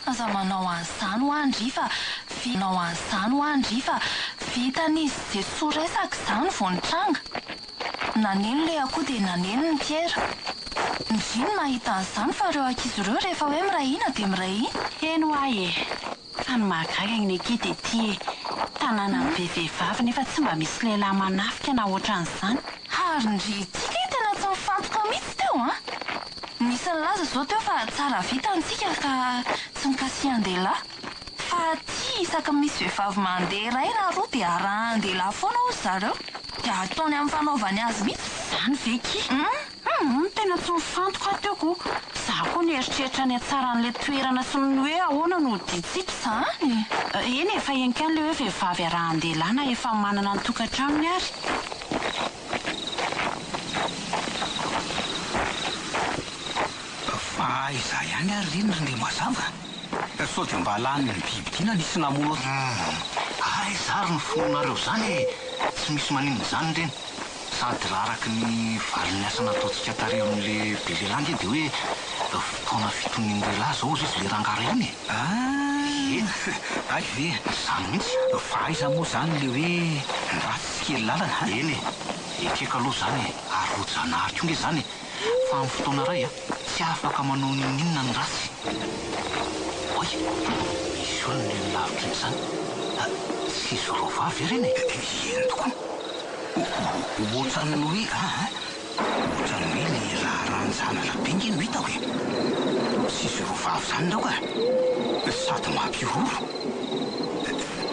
Aza manao an'izany hoa ndry fa vi manao an'izany hoa ndry fa vitan'izy Jesoa resaka izany vao nitranga. Naneno le akoho dia naneno ny Piera. Ndry ny mahita an'izany fa ireo ankizy ireo rehefa hoe miray hina dia miray hina. Eny hoa e! Fa ny mahagaga ny akia dia ity e! Tanàna be vehivavy nefa tsy mba misy lehilahy manafika na ohatran'izany. Ary ndry ity kay tena tsy nifantoka mihitsy teo an! Nisy nilaza izao teo fa tsara vintana isika ka tsy nokasihan-dehilahy. Fa aty isaky ny misy vehivavy mandeha iray na roa dia arahan-dehilahy foana hozy zareo. Dia ataony amin'ny fanaovany azy mihitsy. Izany ve ki? Humm tena tsy mifantoka aho teo ko! Za koa nieritreritra ny hatsaran'ilay toerana sy ny hoe ahoana no hodiantsika. Izany? Eny e, fa henoko ihany ilay hoe vehivavy arahan-dehilahy na efa manana ny tokantranony ary. Fa aiza ihany ary ireny ry Ndremazava? Sao dia mba lanin'ny bibidia na nisy namono aty. Humm, aiza ary ny finoanareo izany e! Tsy misy maninona izany ireny. Sady raha araka ny valin'ny asa nataontsika tary amin'le be lehilahy ange dia hoe fotoana fitonian'ny lehilahy izao hozy izy le rangahy ray iny e! Ah! Ie! Hay ve? Izany mihitsy! Fa aiza moa izany le hoe ny ratsy tsy kely lalana a? Eny e! Ekeko aloha izany e! Ary roa-janahary koa nge izany e! Fa amin'ny fotoana iray a! Tsy afaka manao n'inon'inona ny ratsy. Oay! Misy olona eny lavitra eny izany. Tsy izy roavavy ve ireny e? Eny tokoa. Ohatran'ny hoe aa, ohatran'ny hoe ilay raharahan-janaka be nge no hitako e! Tsy izy roa vavy izany ireo ka! Sady mampihorohoro.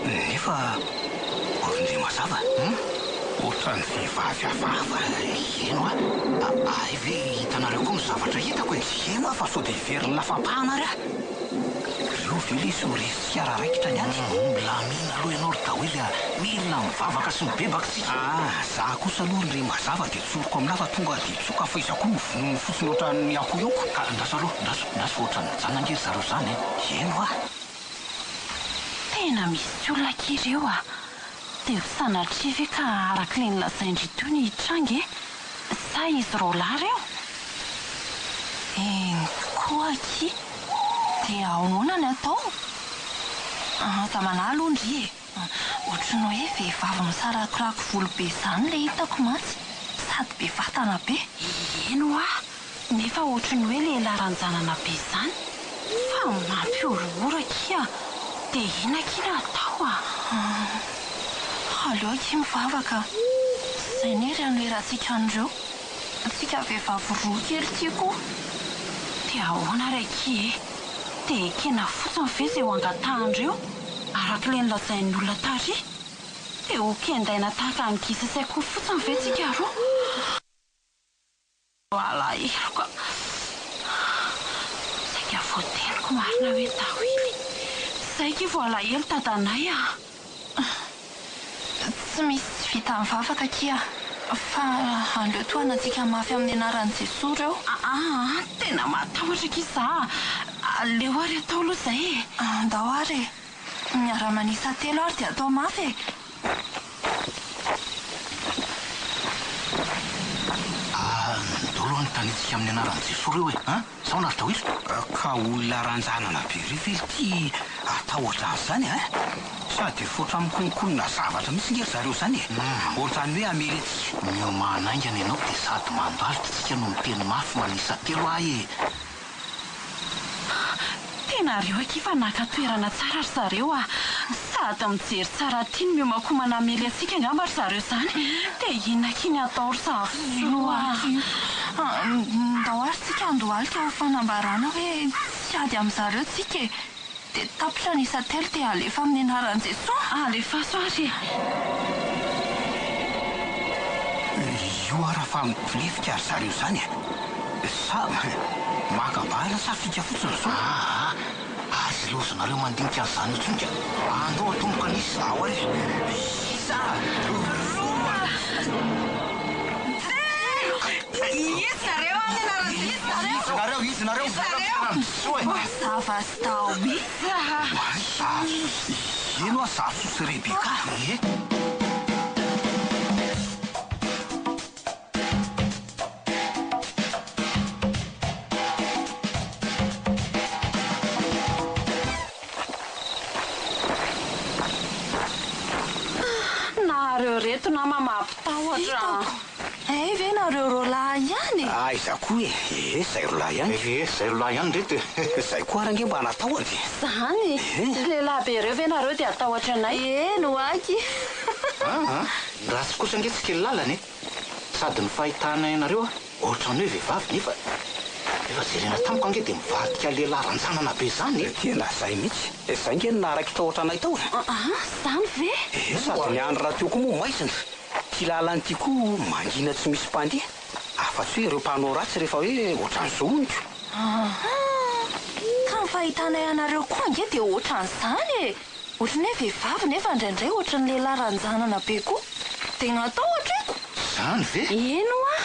Nefa ry ndry mazava, ohatran'ny vehivavy hafahafa. Heno a! Hay ve hitanareo koa ny zavatra hitako e? Heno a fa sao dia heverin'ny lafampahana ary aho. Ireo ve lesy ho resintsika raha raikitra ny ady? Milamina aloha ianao ry Dawily a! Mila mivavaka sy mibebaka isika. Ah, za kosa aloha ry ndry mazava dia tsoriko aminà fa tonga dia tsoka fa iza koa no vonoiny fotsiny ohatran'ny akoho eo ko. Ka andraso aloha, andraso, andraso fa ohatran'ny mijanona ange ry zareo izany e! Heno a! Tena misy olona akia ireo a! Dia ho sanatria ve ka araka ilay nolazain-dry teo ny hitranga e? Sa izy roalahy ireo? Eny tokoa akia! Dia ahoana ny atao? Aza manahy aloha ndry e! Ohatry ny hoe vehivavy misarakorako volo be izany ilay hitako mantsy, sady be vatana be. Eny hoa! Nefa ohatry ny hoe lehilahy ranjanana be izany fa mampihorohoro akia dia inona akia no atao a? Aleo akia mivavaka, izay anie ry hanoherantsika an'ireo, tsika vehivavy roa kely ity koa. Dia ahoana ary akia e? Dia ekena fotsiny ve izay ho angatahan'ireo araka ilay nolazain'ny olona tary? Dia ho kendaina tahaka ny gisa sy akoho fotsiny ve tsika roa? Alahelo ka. Saika voateniko marina hoe Dawily. Zay ki vao alahelo dadanay a. Tsy misy tsy vitan'ny vavaka akia fa aleo tohanantsika mafy amin'ny anaran'i Jesoa ireo. Aa tena matahotra akia za a. Aleo ary atao aloha zay e. Andao ary e. Miara-manisa telo ary dia atao mafy e. Andao aloha anontaniantsika amin'ny anaran'i Jesoa ireo e! An! Sao na ry Dawilo? Ka olona ranjanana be ireo ve ity atahotra an'izany an? Sady efa ohatran'ny mikononkonona zavatra mihitsy nge ry zareo izany e! Ohatran'ny hoe hamely antsika. Miomàna haingana ianao dia sady mandalitra tsika no miteny mafy manisa telo ahy e! Tena reo akia fa naka toerana tsara ry zareo a! Sady mijery tsara aty no miomakomana hamely antsika angamba ry zareo zany dia inona akia ny atao ry Zafisoa a! Ndao ary tsika handohalika ho fanambarana hoe tsy ady amin'zareo tsika e! Dia tapitra ny isa telo dia alefa amin'ny anaran'i Jesoa. Alefaso ary e! Io ara fa mitolefika ry zareo izany e! Sa maka bala sa fika fotsiny zao? Aa! Aza ilaozanareo mandinika an'izany intsony ka! Andao atomboka ny isa! Ao ary e! Isa! Roa! Telo! Izy nareo amin'ny anaran'i Jesoa! Izy nareo! Izy nareo! Izy nareo! Jesoa e! Mazava sy Daoisa a! Eny hoa Zafisoa sy Rebecca e! Nareo reto nama mampitahotra. Hitako. Hay ve nareo roalahy ihany e! Aiza koa e! Ee, zay roalahy ihany. Ee, zay roalahy ihany reto e! Zay koa ary ange mba natahotra e! Zany e! Lehilahy be ireo ve nareo dia hatahotra anay? Eny ho aky! Aa! Ny ratsy kosa ange tsy kely lalana e! Sady ny fahitanay anareo a, ohatran'ny hoe vehivavy nefa. Rehefa jerena tampoka ange dia mivadika lehilahy ranjanana be izany e! Tena izay mihitsy. Izay ange no naharaiki-tahotra anay tao e! Aa, izany ve? Ee, sady ny andro rahateo koa moa maizina. Ity lalana ity koa mangina tsy misy mpandeha, afa-tsy hoe ireo mpanao ratsy rehefa hoe ohatran'izao hono ko. Aa, ka ny fahitanay anareo koa ange dia ohatran'izany e! Ohatran'ny hoe vehivavy nefa indraindray ohatran'ny lehilahy ranjanana be koa. Dia natahotra eko! Izany ve? Eny hoa!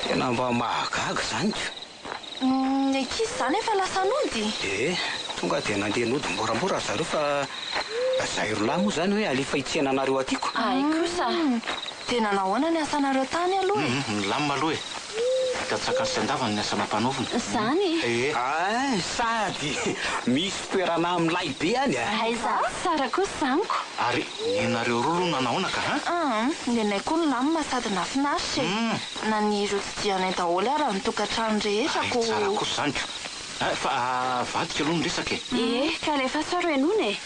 Tena mba mahagaga izany ko! Ny ankizy izany efa lasa nody? Ee, tonga dia nandeha nody moramora ry zareo fa zahay roa lahy moa izany hoe alefa hitsena anareo aty ko! Hay kosa! Dia nanao ahoana ny asanareo tany aloha e? Milamina aloha e! Vita an-tsakany sy an-davany ny asa nampanaovina. Izany e! Ee. Hay, sady misy toerana milay be any a! Aiza tsara kosa izany ko! Ary nenareo roa aloha nanahoana ka an? Hum, nenay koa nilamina sady nahafinaritra e! Na ny ireo tsidihanay daholo ara ny tokantrano rehetra Hay ko! tsara kosa izany ko! Fa avadika aloha ny resaka e! Ee, ka alefaso ary henoina e!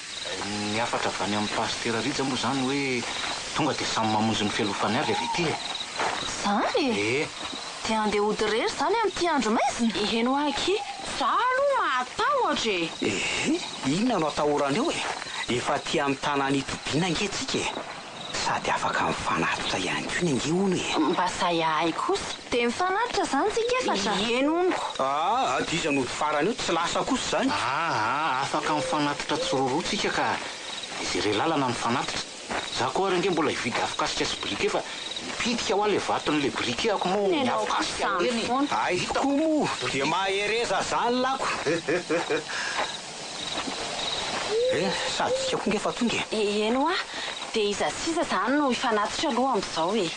Ny hafatra avy any amin'i Pasitera Rija moa izany hoe tonga dia samy mamonjy ny fialofany avy avy ety e! Izany e? Ee. Dia handeha hody irery izany amin'ity andro maizina? Eny hoa akia, za aloha mahatahotra e! Ehe, inona no atahorana eo e? Efa aty amin'ny tanàna itobiana ange tsika e! Sady afaka mifanatitra ihany koa ny ange hono e! Mba zay ahay kosa. Dia mifanatitra izany tsika efatra? Eny hono ko. Aa, dia iza no hody farany eo? Tsy lasa kosa izany? Aa, afaka mifanatitra tsiroroa tsika ka. Izay re lalana mifanatitra. Za koa ary ange mbola hividy afokasika sy briquet fa mipitika hoa le vaton'le briquet ako moa ny Nenao kosa afokasika izany ireny e. foana. Hay tokoa moa dia mahereza zany lako. Eh, sady tsika koa nge fa tonga e. Eny hoa, dia iza sy iza izany no hifanatitra aloha amin'izao e?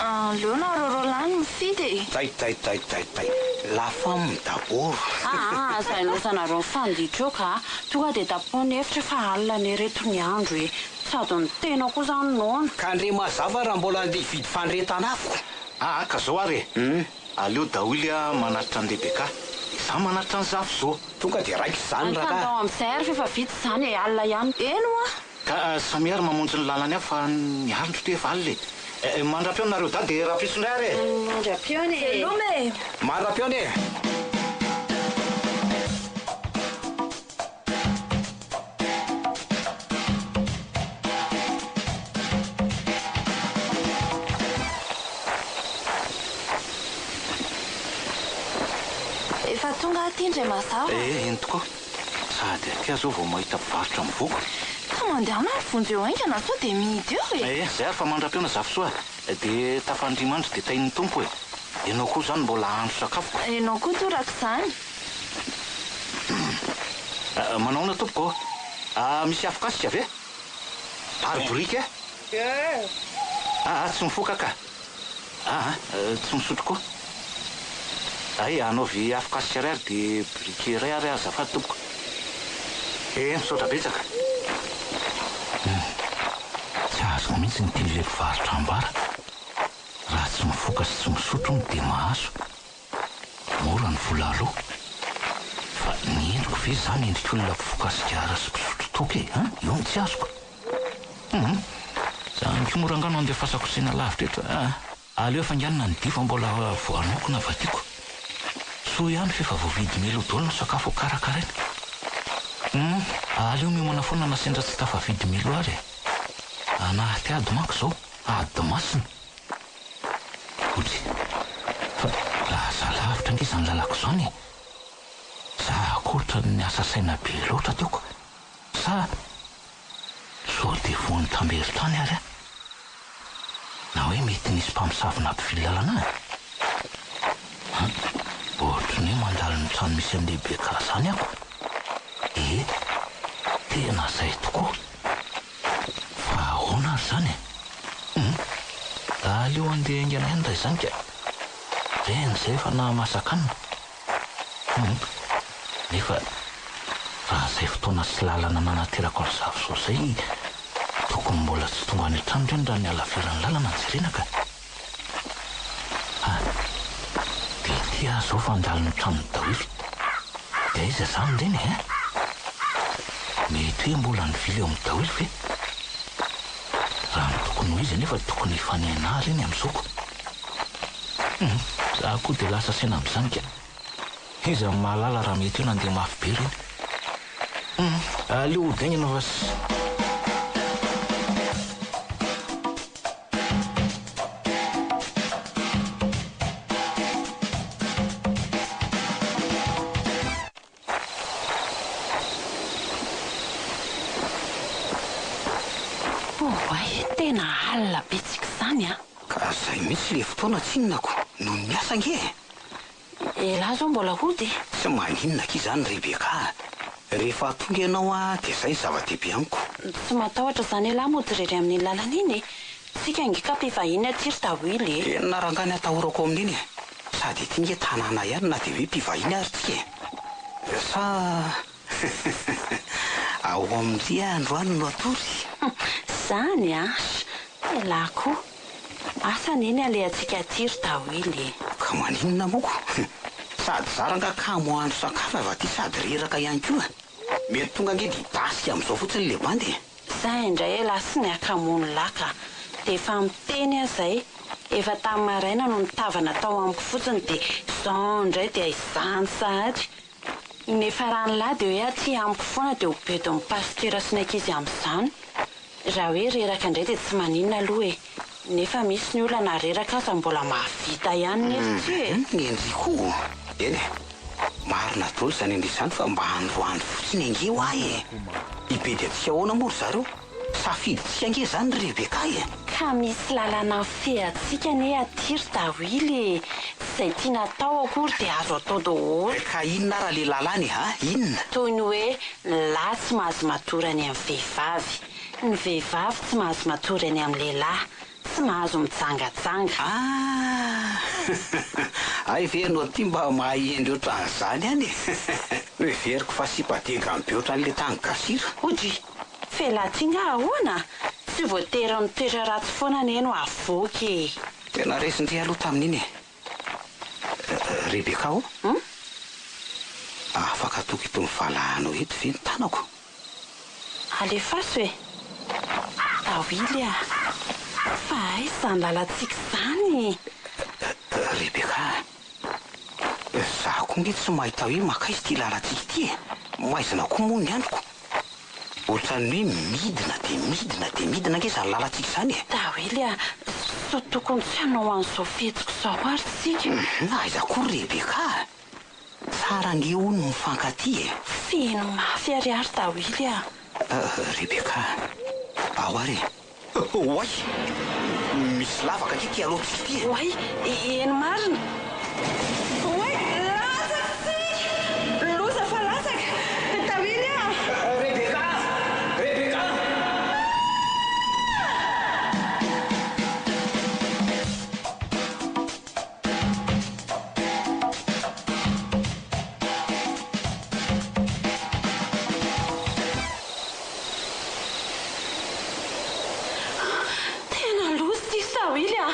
Aleo nareo roalahy no mifidy e. Tay tay tay tay tay, la femme d'abord. Aa, aza ilaozanareo mifanditra eo ka! Tonga dia tapoho ny hevitra fa alina anie reto ny andro e! Sady ny tena koa izany noana. Ka ndre mazava raha mbola andeha hividy fandrehetana afo. Aa, ka zao ary e! Aleo daholo a manatitra an'i Rebecca, dia za manatitra an'i Zafy zo. Tonga dia raikitra izany Ka rangah. ndao amin'izay ary f'efa vita izany e, alina ihany. Eny hoa. Ka samia ary mamonjy ny lalany avy fa ny andro ty efa alina e. Mandra-pihaona nareo dahy dia rahampitso indray ary e. Mandra-pihaona e. Veloma e. Mandra-pihaona e. Efa tonga aty indray mazava. Eh, eny tokoa. Sady aty aho izao vao mahita mpivarotra mivoaka. Ka mandehana ary vonjeo haingana sao dia mihidy eo e. Eh, izay ary fa mandra-pihaona Zafisoa. Dia tafandria-mandry dia tahin'ny Tompo e. Ianao koa izany mbola hahandro sakafoko. Ianao koa torak'izany. Manao ahoana tompoko ô? Ah, misy afokasika ve? Ary boriky eh? Ah, tsy mifoka ka. Ah, tsy misotro koa. Hay, anaovy afokasika iray ary dia biriky iray ary azafady tompoko. Eh, misaotra betsaka. Hum, tsy azoko mihitsy ny tian'ilay mpivarotra ambara. Raha tsy mifoka sy tsy misotro hono dia mahazo. Mora ny vola aloa. Fa ny endriko ve izany endrik'olona mpifoka sigara sy mpisotro toaka e? An? Io no tsy azoko. Hum. Izany koa moa rangahy no andefasako saina lavitra eto a. Aleo hafainganina ny dia fa mbola voanoko na vadiako. Soa ihany f'efa voavidy milo daholo ny sakafo ho karakaraina. Hum. Aleo miomana foana na sendra tsy tafavidy milo ary e. Anaty ady manko izao, ady masina. Otry, fa lasa lavitra ange izany lalako izany e! Za akoatra ny niasa saina be loatra teo ko! Sa sao dia voan'ny tamberin-tany ary aho? Na hoe mety nisy mpamosavy nampivily lalana ahy? An! Ohatry ny hoe mandalo ny trano misy an'i Rebecca izany aho ko! Ie, tena izay tokoa! Fa ahoana ary izany e? Hum! Aleo handeha haingana ihany raha izany ka! Reny izay efa nahamasaka hanina. Hum! Nefa raha izay fotoana sy lalana nanaterako an'i Zafisoa izay, tokony mbola tsy tonga any an-trano ireny raha ny halaviran'ny lalana no jerena ka! Ah! Dia ity aho izao fa handalo ny tranon'i Dawily. Dia aiza izany ireny e? Hein? Mety hoe mbola nivily eo amin'i Dawily ve? Raha ny tokony ho izy anefa tokony hifanena ahy ireny amin'izao ko. Hum, za koa dia lasa saina amin'izany ka. Iza no mahalala raha mety hoe nandeha mafy be ireny. Hum, aleo hody haingana fa. Oay, tena alina be tsika izany an! Ka zay mihitsy le fotoana tsinona ko noho ny asa ange e! Elah zao mbola hody e! Tsy maninona akia zany Rebecca a! Rehefa tonga ianao a dia zay ny zava-dehibe amiko. Tsy matahotra zany elah mody irery amin'iny lalana iny e! Tsika ange ka mpivahiny aty ry Dawily e! Inona rangahy ny atahorako amin'iny e! Sady ety nge tanàna ihany na dia hoe mpivahiny ary tsika e! Sa ao amin-dry androany no hatory? Zany an! Elah koa! Asa anie ny alehantsika aty ry Dawily e! Ka maninona moa ko? Sady zara angaha kamo hahandro sakafo avy aty sady reraka ihany koa. Mety tonga ange dia hidasika amin'izao fotsiny le bandy e! Za indray elah sy ny akamono lahy ka! Dia efa miteny aho zay, efa tamin'ny maraina no nitavana tao amiko fotsiny dia izao indray dia izany sahady. Ny niafaran'lah dia hoe aty amiko foana dia ho bedin'ny pasitera sy ny ankizy amin'izany. Raha hoe reraka indray dia tsy maninona aloha e! Nefa misy ny olona na reraka aza mbola mahavita ihany nefa tsia e! Ny ndry koa! Eny e! Marina daholo izany ndry izany fa mba androany fotsiny ange hoa e! Hibedy antsika ahoana moa ry zareo? Safidintsika ange izany ry Rebecca e! Ka misy lalana mifehy antsika anie aty ry Dawily e! Tsy izay tiana atao akory dia azo atao daholo. Ka inona ara le lalana e a! Inona? Toy ny hoe ny lahy tsy mahazo matory any amin'ny vehivavy, ny vehivavy tsy mahazo matory any amin'ny lehilahy, tsy mahazo mijangajanga. Ah! Hay ve ianao ity mba mahay hendry ohatran'izany ihany e! Noheveriko fa sipa degany be ohatran'ilay tany Gasira. Odry! F'elah ty nga ahoana? Tsy voatery ny toetra ratsy foana anie no avoaka e! Tena resin-dry aloha tamin'iny e! Rebecca ô! Afaka ataoko itony valahanao eto ve ny tanako? Alefaso e! Dawily a! Fa aiza izany lalantsika izany? Rebecca a! Izaho koa nge tsy mahita hoe mankaiza ity lalantsika ity e! Maizina koa moa ny androko. Ohatran'ny hoe midina dia midina dia midina ange izany lalantsika izany e! Dawily a! Sao tokony tsy hanao an'izao fihetsika izao ary isika? Aiza koa ry Rebecca a! Tsara ange hono ny mifankatia e! Feno mafy ary ary Dawily a! Rebecca a! Ao ary e! Oay! Misy lavaka ange ity alohantsika ity e! Oay! Eny marina! Oay! Latsaka isika! Loza fa latsaka! Dawily a! Rebecca a! Rebecca a! Tena loza ity Sawily a!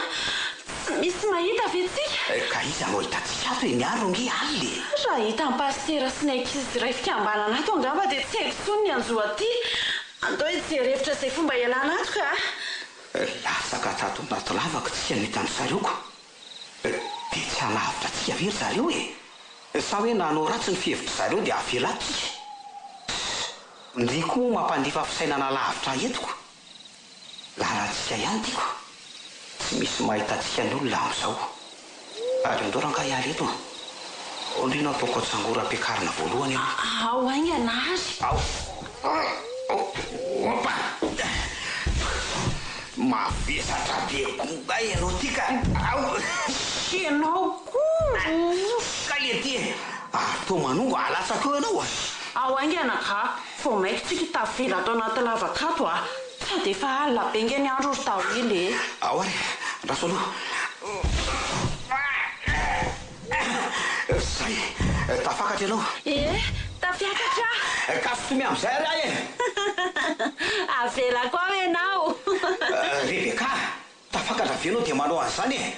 Tsy misy mahita ve tsika? Ka iza no ahitantsika ato e? Ny andro ange alina e! Raha hitan'i Pasitera sy ny ankizy iray fikambanana ato angamba dia tsy haiko intsony ny hanjo aty. Andao hijery hevitra izay fomba hialana ato ka! Latsaka tato anaty lavaka tsika no hitan'ny zareo ko! Dia tsy hanavotra antsika ve ry zareo e? Sa hoe nanao ratsy ny fihevitry zareo dia avela ato tsika? Ndry koa moa mampandefa fisainana lavitra eto ko! Lalantsika ihany ty ko! Tsy misy mahita antsika ny olona amin'izao. Ary andao rangahy hiala eto an! Ndry no ataoko atsangora ampiakarina voalohany aloha. Ao haingana ary. Ao! Opa! Mavesatra be koa nga ianao ty ka! Ao! Ianao koa! Ka le ty e! Ary toa manongo alatsako eo ianao a! Ao haingana ka! Vao maika tsika tavela ato anaty lavaka ato a! Sady efa alina be nge ny andro ry Dawily e! Ao ary e! Andraso aloha! Zay! Tafakatra ianao! Ie, tafiakatra aho! Ka fotomy amin'izay ary aho e! Avelako ao ianao! Rebecca, tafakatra ve ianao dia manao an'izany e?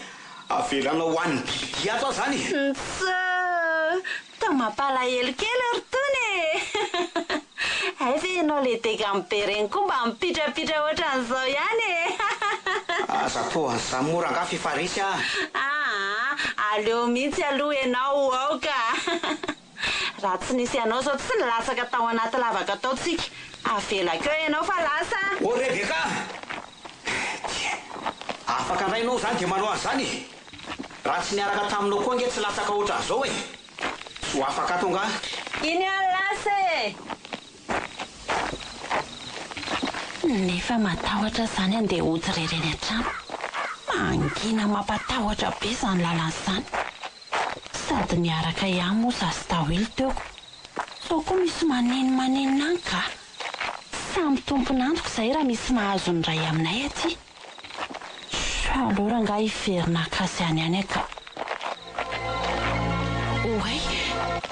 Avelanao ho an'ny bibidia ato aho izany e! Ntsoo! Toa mampalahelo kely ry Tony e! Hay ve ianao le degam be reny koa mba mipitrapitra ohatran'izao ihany e! Aza atao an'izany moa rangahy f'efa resy aho. Aa! Aleo mihitsy aloha ianao ho ao ka! Raha tsy nisy anao izao tsy nilatsaka tao anaty lavaka tao tsika. Avelako eo ianao fa lasa a! Ô Rebecca! Dia afaka indray ianao izany dia manao an'izany e! Raha tsy niaraka taminao koa ange tsy latsaka ohatran'izao e! Tsy ho afaka ato angaha? Iny aho lasa e! Nefa matahotra izany andeha hody irery any an-trano. Mangina mampatahotra be izany lalana izany. Sady niaraka ihany moa za sy Dawil teo. Sao koa misy maneno manenona any ka. Samy tompon'antoka izay raha misy mahazo ny iray aminay aty. Aleo rangahy hiverina haka azy any ihany ka. Oay!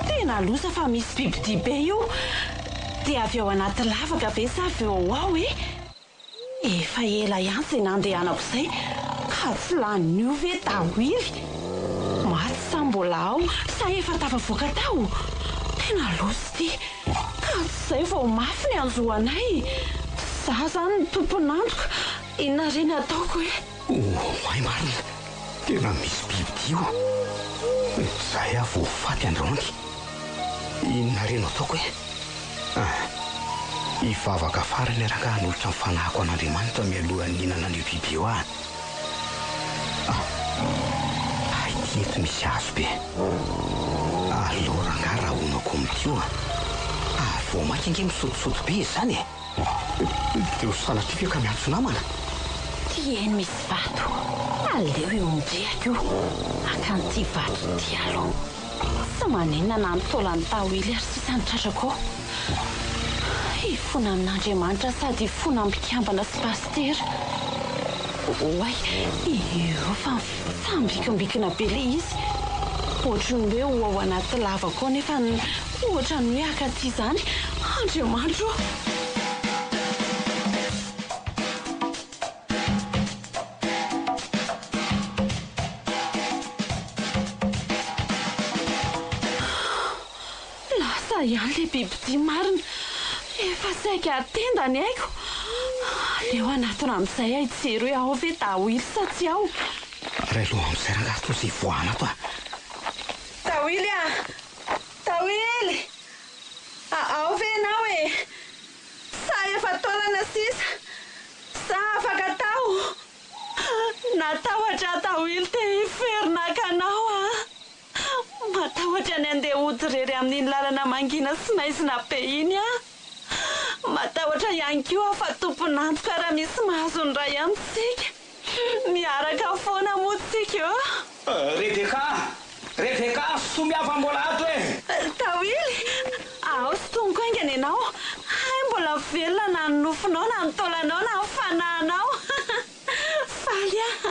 Tena loza fa misy bibidia be io! Dia avy ao anaty lavaka ve sa avy eo ao e? Efa ela ihany izay nandehanako izay ka tsy lanin'io ve Dawily? Maty sa mbola ao sa efa tafavoaka tao? Tena loza ity! Ka tsy izay vao mafy ny hanjo anay! Za zany no tompon'antoka, inona re ny ataoko e? Oay marina! Tena misy bibidia io! Izay aho vao faty androany! Inona re no ataoko e? Ah! Hivavaka farany rangaha hanolotra ny fanahiko an'Andriamanitra mialohan'ny hihinana an'io biby io aho. Ah! Hay ity eto misy hazo be. Aleo rangaha rahonako amin'ity io a! Ary vao mainka ange misotosoto be izy izany e! Dia ho sanatria ve ka miantso namana? Ty eny misy vato. Aleo io midrehaka io. Haka an'ity vato ity aloha. Tsy maninona na ny taolan'i Tawily ary sisa ny tratrako ao. Hifona amin'Andriamanitra sady hifona amin'ny mpikambana sy pasitera. Oay, io fa mitsambikombikona be ilay izy. Ohatry ny hoe ho ao anaty lavaka ao nefa ohatran'ny hoe haka aty izany. Andriamanitra ô! Lasa ihany ilay bibidia marina. Efa saika hatenda ny aiko. Aleo hanatona amin'izay aho hijery hoe ao ve Dawily sa tsy ao. Ray aloha amin'izay rangahy toa izay hivoahana ato a! Dawily a! Dawily! Ao ve ianao e? Sa efa taolana sisa? Sa afaka atao? Natahotra aho Dawily te hiverina haka anao a! Matahotra ny handeha hody irery amin'iny lalana mangina sy maizina be iny aho. Matahotra ihany koa aho fa tompon'antoka raha misy mahazo ny iray amintsika. Miaraka foana moa tsika eo. Rebecca! Rebecca! Somiava mbola ato e! Tawily! Ao sintomiko haingana ianao. Hay mbola velona na ny nofonao na ny taolanao na ny fanahinao. Faly aho.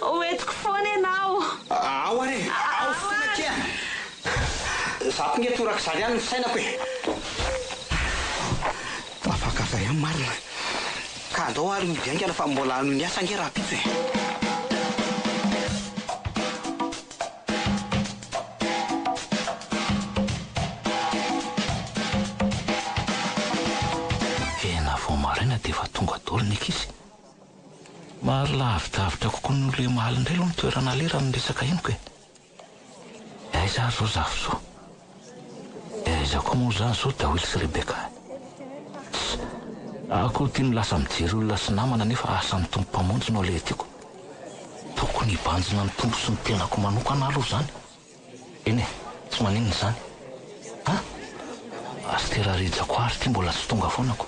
Ho entiko foana ianao. Ao ary e! Ao foana akia! Za koa nge torak'izany ihany ny fisainako e! Tafakatra ihany marina. Ka andao ary mody haingana fa mbola hanohy ny asa ange rahampitso e! Tena vao maraina dia efa tonga daholo ny ankizy. Maro lavidavitra kokoa noho ilay omaly indray aloha ny toerana aleha raha ny resaka henoko e! Aiza ary izao Zafisoa? Dia aiza koa moa izany izao Dawil sy Rebecca e? Tss! Aho koa ity no lasa mijery olona sy namana nefa asan'ny Tompo Mpamonjy no aleha tiako. Tokony hibanjina ny Tompo sy ny tenako manokana aloha izany. Eny e, tsy maninona izany. An! Pasitera Rija koa ary ity mbola tsy tonga foana ko.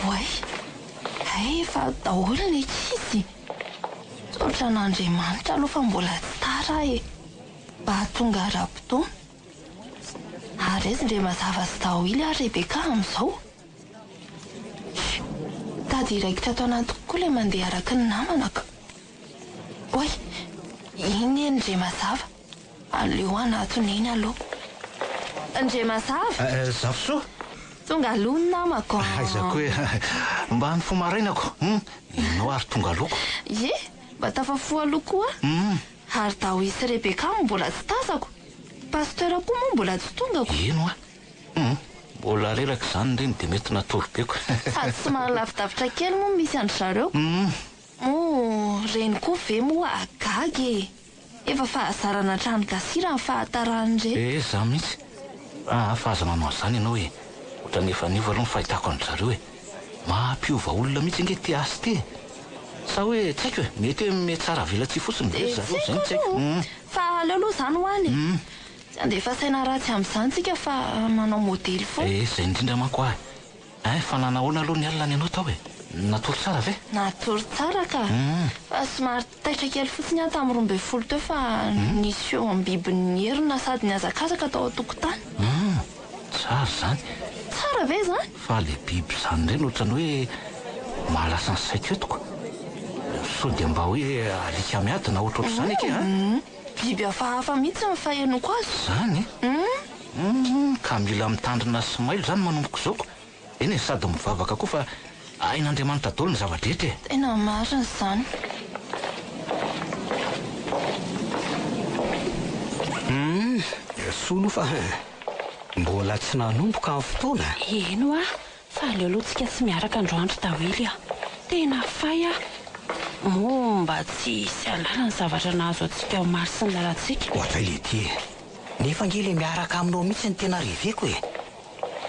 Oay! Hay efa ato daholo ny ankizy! Misaotra an'Andriamanitra aloha fa mbola tsy tara aho e! Mba tonga ara-potoana. Ary aiza ndry Mazava sy Dawily ary Rebecca amin'izao? Chut! Tady hiraikitra ato anatiko koa ilay mandeha araka ny namana ka! Oay! Iny eny ndry Mazava! Aleo hanatona eny aloha. Ndry Mazava! Zafisoa! Tonga aloha ny namako an! Aiza koa e! Mba nifoha maraina ko! Hum! Ianao ary tonga aloha ko! Ie! Mba tafafoha aloha koa aho! Ary Daoy sy Rebecca mbola tsy tazako! Pasteur koa moa mbola tsy tonga ko! Eny hoa! Hum! Mbola reraka izany ndry ny dia mety natory be ko! Sady somary lavidavitra kely moa misy an-dry zareo ko! Hum! Moa. Ireny koa ve moa gaga e! Efa fahazarana hatrany gasira ny fahataran'ireny. Eh, za mihitsy. Aa fa aza manao an'izany ianao e! Ohatran'ny efa niova aloha ny fahitako an-dry zareo e! Mampiova olona mihitsy ange ity asa ity e! Sa hoe tsy haiko e! Mety hoe mihatsara velatsihy fotsiny ve ry Dia zareo, tsy izay no haiko tsy haiko. aloha. Fa aleo aloha izany ho any e! Tsy handefa saina ratsy amin'izany tsika fa manao modely foana. Eh, izay indrindra manko ahy. Ein, fa nanahoana aloha ny alina ny anao tao e? Natory tsara ve? Natory tsara ka! Fa somary taitra kely fotsiny aho tamin'ny 12 teo fa nisy feom-biby nierona sady nihazakazaka tao an-tokotany. Hum, tsara izany. Tsara ve izany? Fa le biby izany indray no ohatran'ny hoe mahalasa ny saiko eto ko. Sao dia mba hoe alika miady na ohatrohatr'izany akia an? Hum, biby hafahafa mihitsy ny fahenoako azy. Izany? Hum. Humm ka mila mitandrina sy mailo zany manomboka izao ko! Eny e sady mivavaka koa fa hain'Andriamanitra daholo ny zava-drehetra e! Tena marina izany. Humm soa aloha fa mbola tsy nanomboka ny fotoana. Eny hoa, fa aleo aloha tsika tsy miaraka androany ry Dawily a! Tena fay aho! Moa mba tsy hisy hahalala ny zavatra nahazo antsika omaly sy ny lalantsika. Ohatray letia e! Nefa ange le miaraka aminao mihitsy no tena reveko e!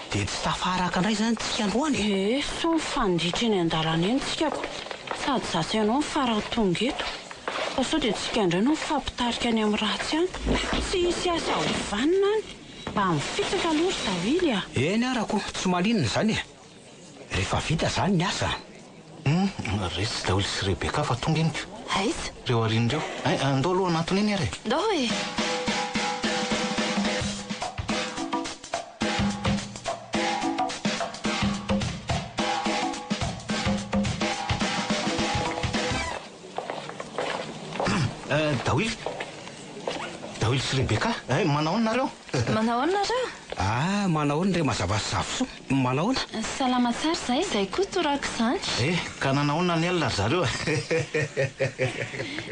Dia tsy tafaraka indray izany tsika androany e! Eh, sao mifandritra eny an-dalana eny tsika ko! Sady za sy ianao no farany tonga eto. Fa sao dia tsika indray no mifampitarika any amin'ny ratsy any. Tsy hisy asa ho vanona any. Mba mifitsaka aloha ry Dawily a! Eny ara ko, tsy maninona izany e! Rehefa vita izany ny asa. Hum, resy daholo sy Rebecca fa tonga eny ko. Aiza? Reo aoriana ireo. Ein, andao aloha hanantona eny ary e. Ndao e! Dawily. Dawily sy Rebecca. Ein, manao ahoana nareo? Manao ahoana nareo? Ah, manao ahoana re mazava sy Zafisoa? Manao ahoana? Salama tsara izay. Izay koa torak'izany. Eh, ka nanao ahoana ny alina ry zareo a?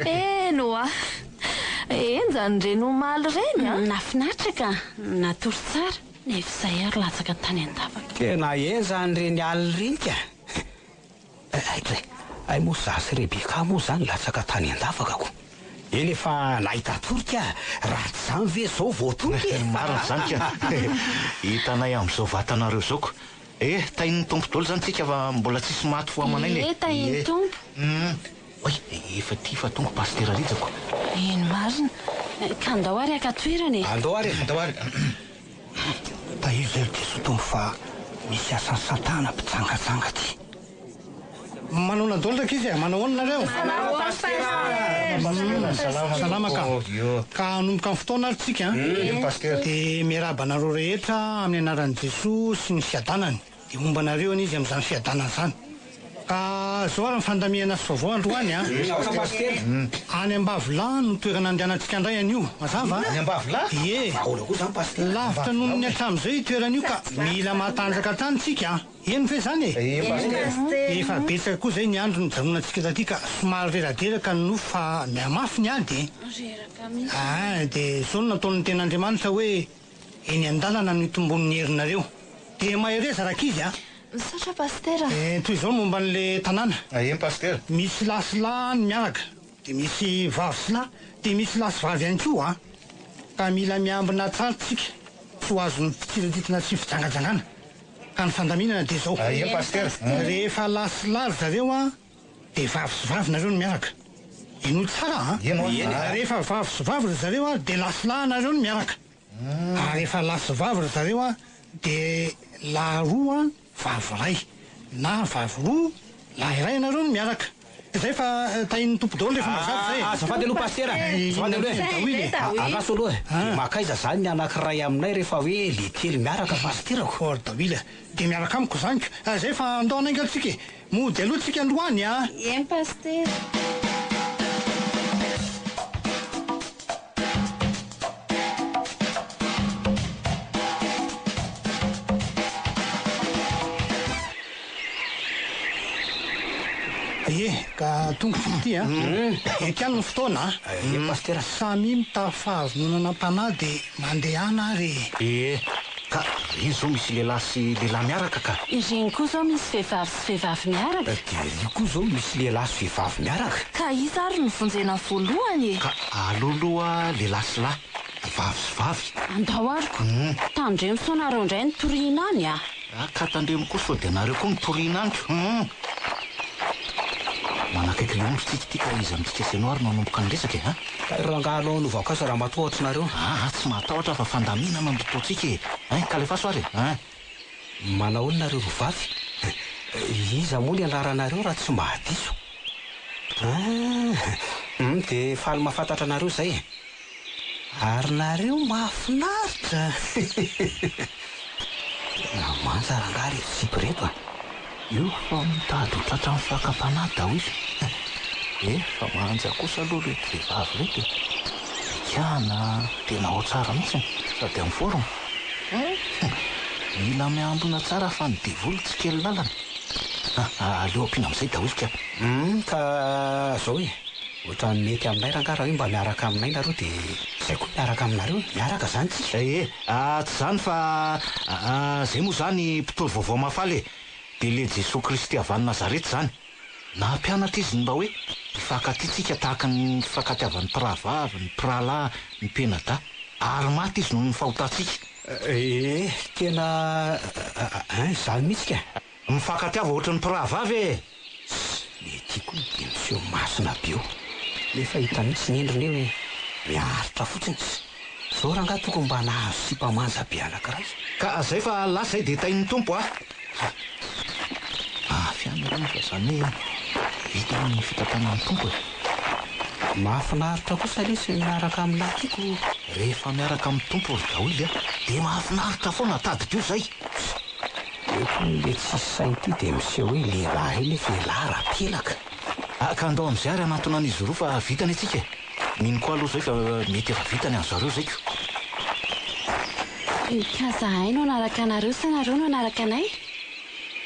Eny ho'a. Henjana ireny omaly ireny an! Nahafinaritra ka! Natory tsara, nefa izay ary latsaka tany an-davaka. Tena henjana ireny alina ireny ka! Hay dray, hay moa za sy Rebecca moa zany latsaka tany an-davaka ko. Eny efa nahita torika raha tsy zany ve zao vao tonga e! Marina zany ka! Hitanay amin'izao vatanareo zao ko! Eh, tahin'ny Tompo daholo zany tsika fa mbola tsisy maty fo aman'aina e! Ie, tahin'ny Tompo! Hum, oay, efa ty fa tonga Pasitera Rija ko! Eny marina! Ka andao ary haka toerana e! Andao ary e! Andao ary! Tahio izay ry Jesoa Tompo fa misy asan'i satana mpijangajanga aty. Manaona daholo rankizy e, manao ahoana nareo? Salama ka. Ka hanomboka ny fotoana ary tsika an. Dia miarahaba anareo rehetra amin'ny anaran'i Jesoa sy ny fiadanany. Dia homba anareo anie izy amin'izany fiadanana izany. Ka zao ary ny fandamihana sy vaovao androany an. Any Ambavilahy no toerana andehanantsika indray anio. Mazava? Any Ambavilahy? Ie. Lavitra noho ny hatramin'izay io toerana io ka mila matanjaka hatrany tsika an. Eny ve izany e? Efa betsaka koa izay ny andro nijanonantsika taty ka somary reraderaka ny nofo fa mihamafy ny ady e. Reraka mihitsy. Aa dia izao no nataon'ny tenin'Andriamanitra hoe eny an-dalana no hitomboan'ny herinareo. Dia mahereza rankizy a! Misaotra Pasitera. Dia toy izao ny momba an'ilay tanàna. Eny Pasitera. Misy lahy sy lahy any miaraka, dia misy vavy sy lahy, dia misy lahy sy vavy ihany koa a! Ka mila miambina tsara tsika tsy ho azon'ny fitsiriritana sy fijangajangana. Ka ny fandaminana dia izao. Eny Pasitera. Rehefa lahy sy lahy ry zareo an, dia vavy sy vavy nareo no miaraka. Henoy tsara an. Eny hoa. Rehefa vavy sy vavy ry zareo an, dia lahy sy lahy nareo no miaraka. Ary rehefa lahy sy vavy ry zareo an, dia lahy roa vavy iray. Na vavy roa, lahy iray ianareo no miaraka. Zay fa tahin'ny Tompo daholo rehefa mazava zay e. Azafady aloha Pasitera, azafady aloha e. Andraso aloha e. Dia makaiza zany ny anakiray aminay rehefa hoe le telo miaraka Pasitera ko. Or Dawily a. Dia miaraka amiko zany ko. Zay fa andao hanainga tsika e. Mody aloha tsika androany a. Eny Pasitera. Ie, ka tonga ity an. Eto ihany ny fotoana an. Ie, Pasitera. Samia mitafy fahavononana am-panahy dia mandehana ary e. Ie, ka Ireny izao misy lehilahy sy lehilahy miaraka ka. Ireny koa izao misy vehivavy sy vehivavy miaraka. Dia iry koa izao misy lehilahy sy vehivavy miaraka. Ka iza ary no vonjena voalohany e? Ka aleo aloha lehilahy sy lahy, vavy sy vavy. Andao ary ko. Tandremo sao nareo indray no toriana any a! Ka tandremo koa sao dia nareo koa no toriana any ko. Hum. Manakaiky ilay ondry tsika ity ka iza amintsika sy ianao ary no hanomboka ny resaka e? A? Rangahy aleo hanaovako asa raha matahotra nareo. Aa tsy matahotra fa fandaminana no ataontsika e! Hein, ka alefaso ary e! Hein. Manahoana nareo roa vavy? Iza moa ny anaranareo raha tsy mahadiso? Hein, hum dia faly mahafantatra anareo izay e! Ary nareo mahafinaritra! Tena manja rangahy reto sipa reto a! Io fa mitady ho tratran'ny fakam-panahy daholo e! Efa manja kosa aloha ireto vehivavy ireto e! Bikàna tena ao tsara mihitsy sady en forme. Mila miambina tsara fa ny devoly tsy kely lalana. Aleo ampiana amin'izay daholo ka. Humm ka zao e! Ohatran'ny mety aminay rangahy raha hoe mba miaraka aminay nareo dia zay koa miaraka aminareo e! Miaraka zany tsika. Ee, tsy zany fa zay moa zany mpitory vaovao mahafaly e! Dia le Jesoa Kristy avy any Nazareta zany. Nampianatra izy ny mba hoe hifankatia tsika tahaka ny fifankatiavan'ny mpirahavavy, ny mpirahalahy, ny mpianadahy. Ary maty izy noho ny fahotantsika. Ee, tena ein, zany mihitsy ka! Mifankatiava ohatry ny mpirahavavy e! Tss, le ty koa dia miseho masina be eo, nefa hita mihitsy ny endriny hoe miaritra fotsiny, tss, zao rangaha tokony mba nahazo sipa manja be anakiray. Ka zay fa lasa zay dia tahin'ny Tompo a! Ha! Mafy ihany aloha fa zany hoe vita ny fitantanan'ny Tompo e! Mahafinaritra kosa lesy ny miaraka aminà tiako. Rehefa miaraka amin'ny Tompo ry Dawily a! Dia mahafinaritra foana, tadidio zay! Tss! Eo koa le tsisy saina ity dia miseho hoe lehilahy io nefa elah rapelaka. Ah ka andao amizay ary hanantona an'izy roa fa vitany antsika e! Mino koa aloha zay fa mety efa vitany an zareo zay ko! Ka zahay no hanaraka anareo sa nareo no hanaraka anay?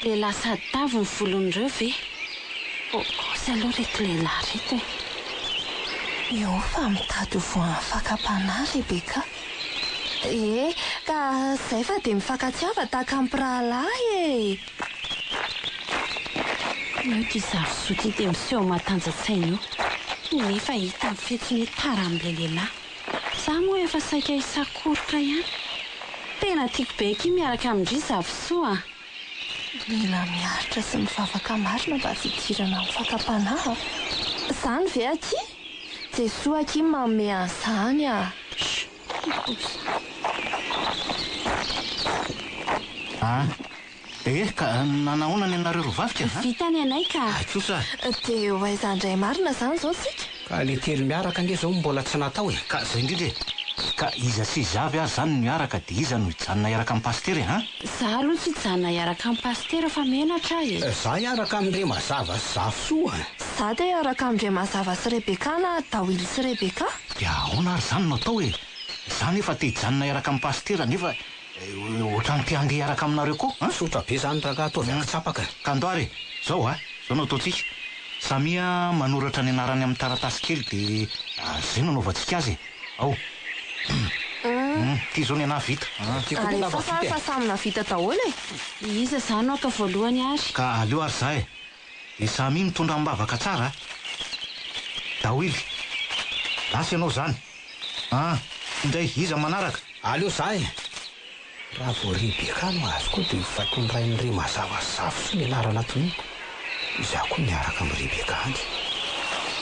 Lehilahy sady tavy ny volon'ireo ve? Bôgôsy aloha reto lehilahy reto e! Eo fa mitady ho voan'ny fakam-panahy Rebecca. Ie, ka zay fa dia mifankatiava tahaka ny mpirahalahy e! Io ity Zafisoa ity dia miseho matanjatsaina io, nefa hita amin'ny fihetsiny hoe tara amin'ilay lehilahy. Za moa efa saika hisakoroka ihany. Tena tiako be akia miaraka amin-dry Zafisoa a! Mila miaritra sy mivavaka marina mba tsy hidirana amin'ny fakam-panahy a! Zany ve akia? Jesoa akia manome an'izany a! Chut! Ah! Eh, ka nanahoana ny anareo roa vavy ka? Vita ny anay ka! Hay kosa! Dia ho aiza indray marina izany izao tsika? Ka le telo miaraka ange izao mbola tsy natao e! Ka izay indrindra e! Ka iza sy iza avy ary izany no hiaraka dia iza no hijanona hiaraka amin'i Pasitera e? An? Za aloha tsy hijanona hiaraka amin'i Pasitera fa menatra aho e! Za hiaraka amin-dry Mazava sy Zafisoa a! Za te hiaraka amin-dry Mazava sy Rebecca na Dawil sy Rebecca. Dia ahoana ary izany no atao e? Za nefa te hijanona hiaraka amin'i Pasitera nefa ohatran'ny te handeha hiaraka aminareo koa an! Tsotra be izany rangahy ataovy ankitsapaka. Ka andao ary e! Zao a! Zao no ataontsika, samia manoratra ny anarany amin'ny taratasy kely dia zay no anaovantsika azy e! Ao! Hum! Ity zao ny anah vita an! Ty koa Alefaso vita ary e! fa samy navita daholo e! Iza izany no haka voalohany ary? Ka aleo ary za e! Dia samia mitondra amim-bavaka tsara a! Dawily! Lasa ianao izany! An! Indray, iza manaraka? Aleo za e! Raha vao Rebecca no azo koa dia ho fatin'ny rain'i Re mazava sy Zafisoa ny anarana tononiko. Izaho koa miaraka amin'i Rebecca any.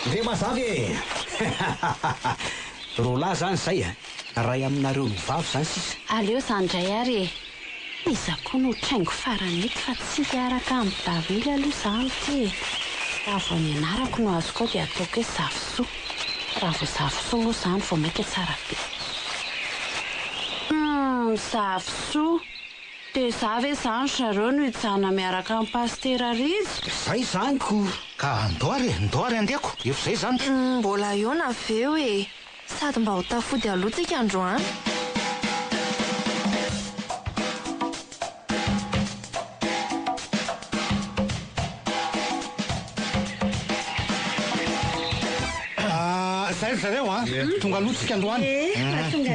Re mazava e! Roalahy izany izay a! Iray aminareo roa vavy izany sisa. Aleo za indray ary e! Iza koa no traingo farany eto fa tsy hiaraka amin'i Dawily aloha za amin'ity e! Raha vao ny anarako no azoko ao dia ataoko hoe Zafisoa. Raha vao Zafisoa moa izany vao mainka tsara be. Humm Zafisoa! Dia za ve izany ry zareo no hijanona miaraka amin'i Pasitera Rijo? Zay izany ko! Ka ndao ary e, ndao ary andeha ko! Efa izay izany ko! Mbola eo na avy eo e! Sady mba ho tafody aloha tsika androany. Zay ry zareo a! Tonga aloha tsika androany.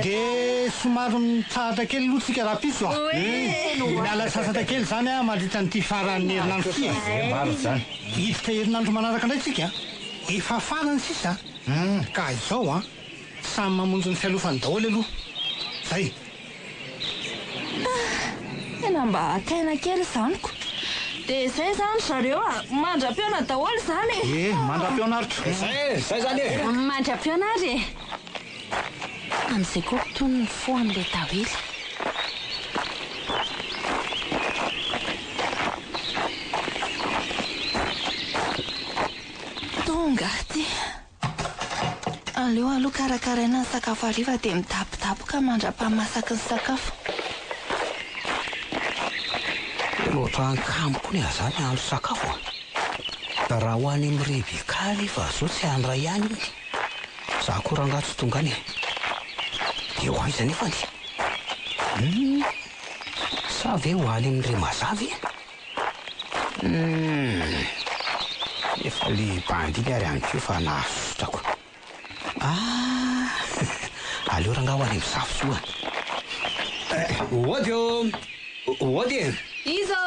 Dia somary mitsahatra kely aloha tsika rahampitso a! Miala sasatra kely izany a mandritra an'ity faran'ny herinandro ity e! Marina izany. Hiditra herinandro manaraka indray tsika. Efa farany sisa ka izao a! Samy mamonjy ny fialofany daholo aloha. Zay. Tena mba hakaina kely izany ko. Dia izay izany ry zareo a! Mandra-pihaona daholo izany e! Ie, mandra-pihaona ary ko. Zay e, zay izany e! Mandra-pihaona ary e! Amin'izay koa tony ny fo amin'ilay tawily. Tonga aty. Aleo aloha karakaraina ny sakafo hariva dia midabodaboka mandra-pahamasaky ny sakafo. Tena ohatran'ny kamo koa ny ahy zany hahandro sakafo a! Raha ho any amin'i Rebecca anefa zao tsy handray ihany iny. Za koa rangaha tsy tonga any e! Dia ho aiza nefany? Hum! Sa ve ho any amin'i Remazava e? Humm! Efa le bandy iny ary ihany koa efa nahasosotra ko. Ah! Aleo rangaha ho any amin'ny Zafisoa. Ody ô! Ody e! Iza ô!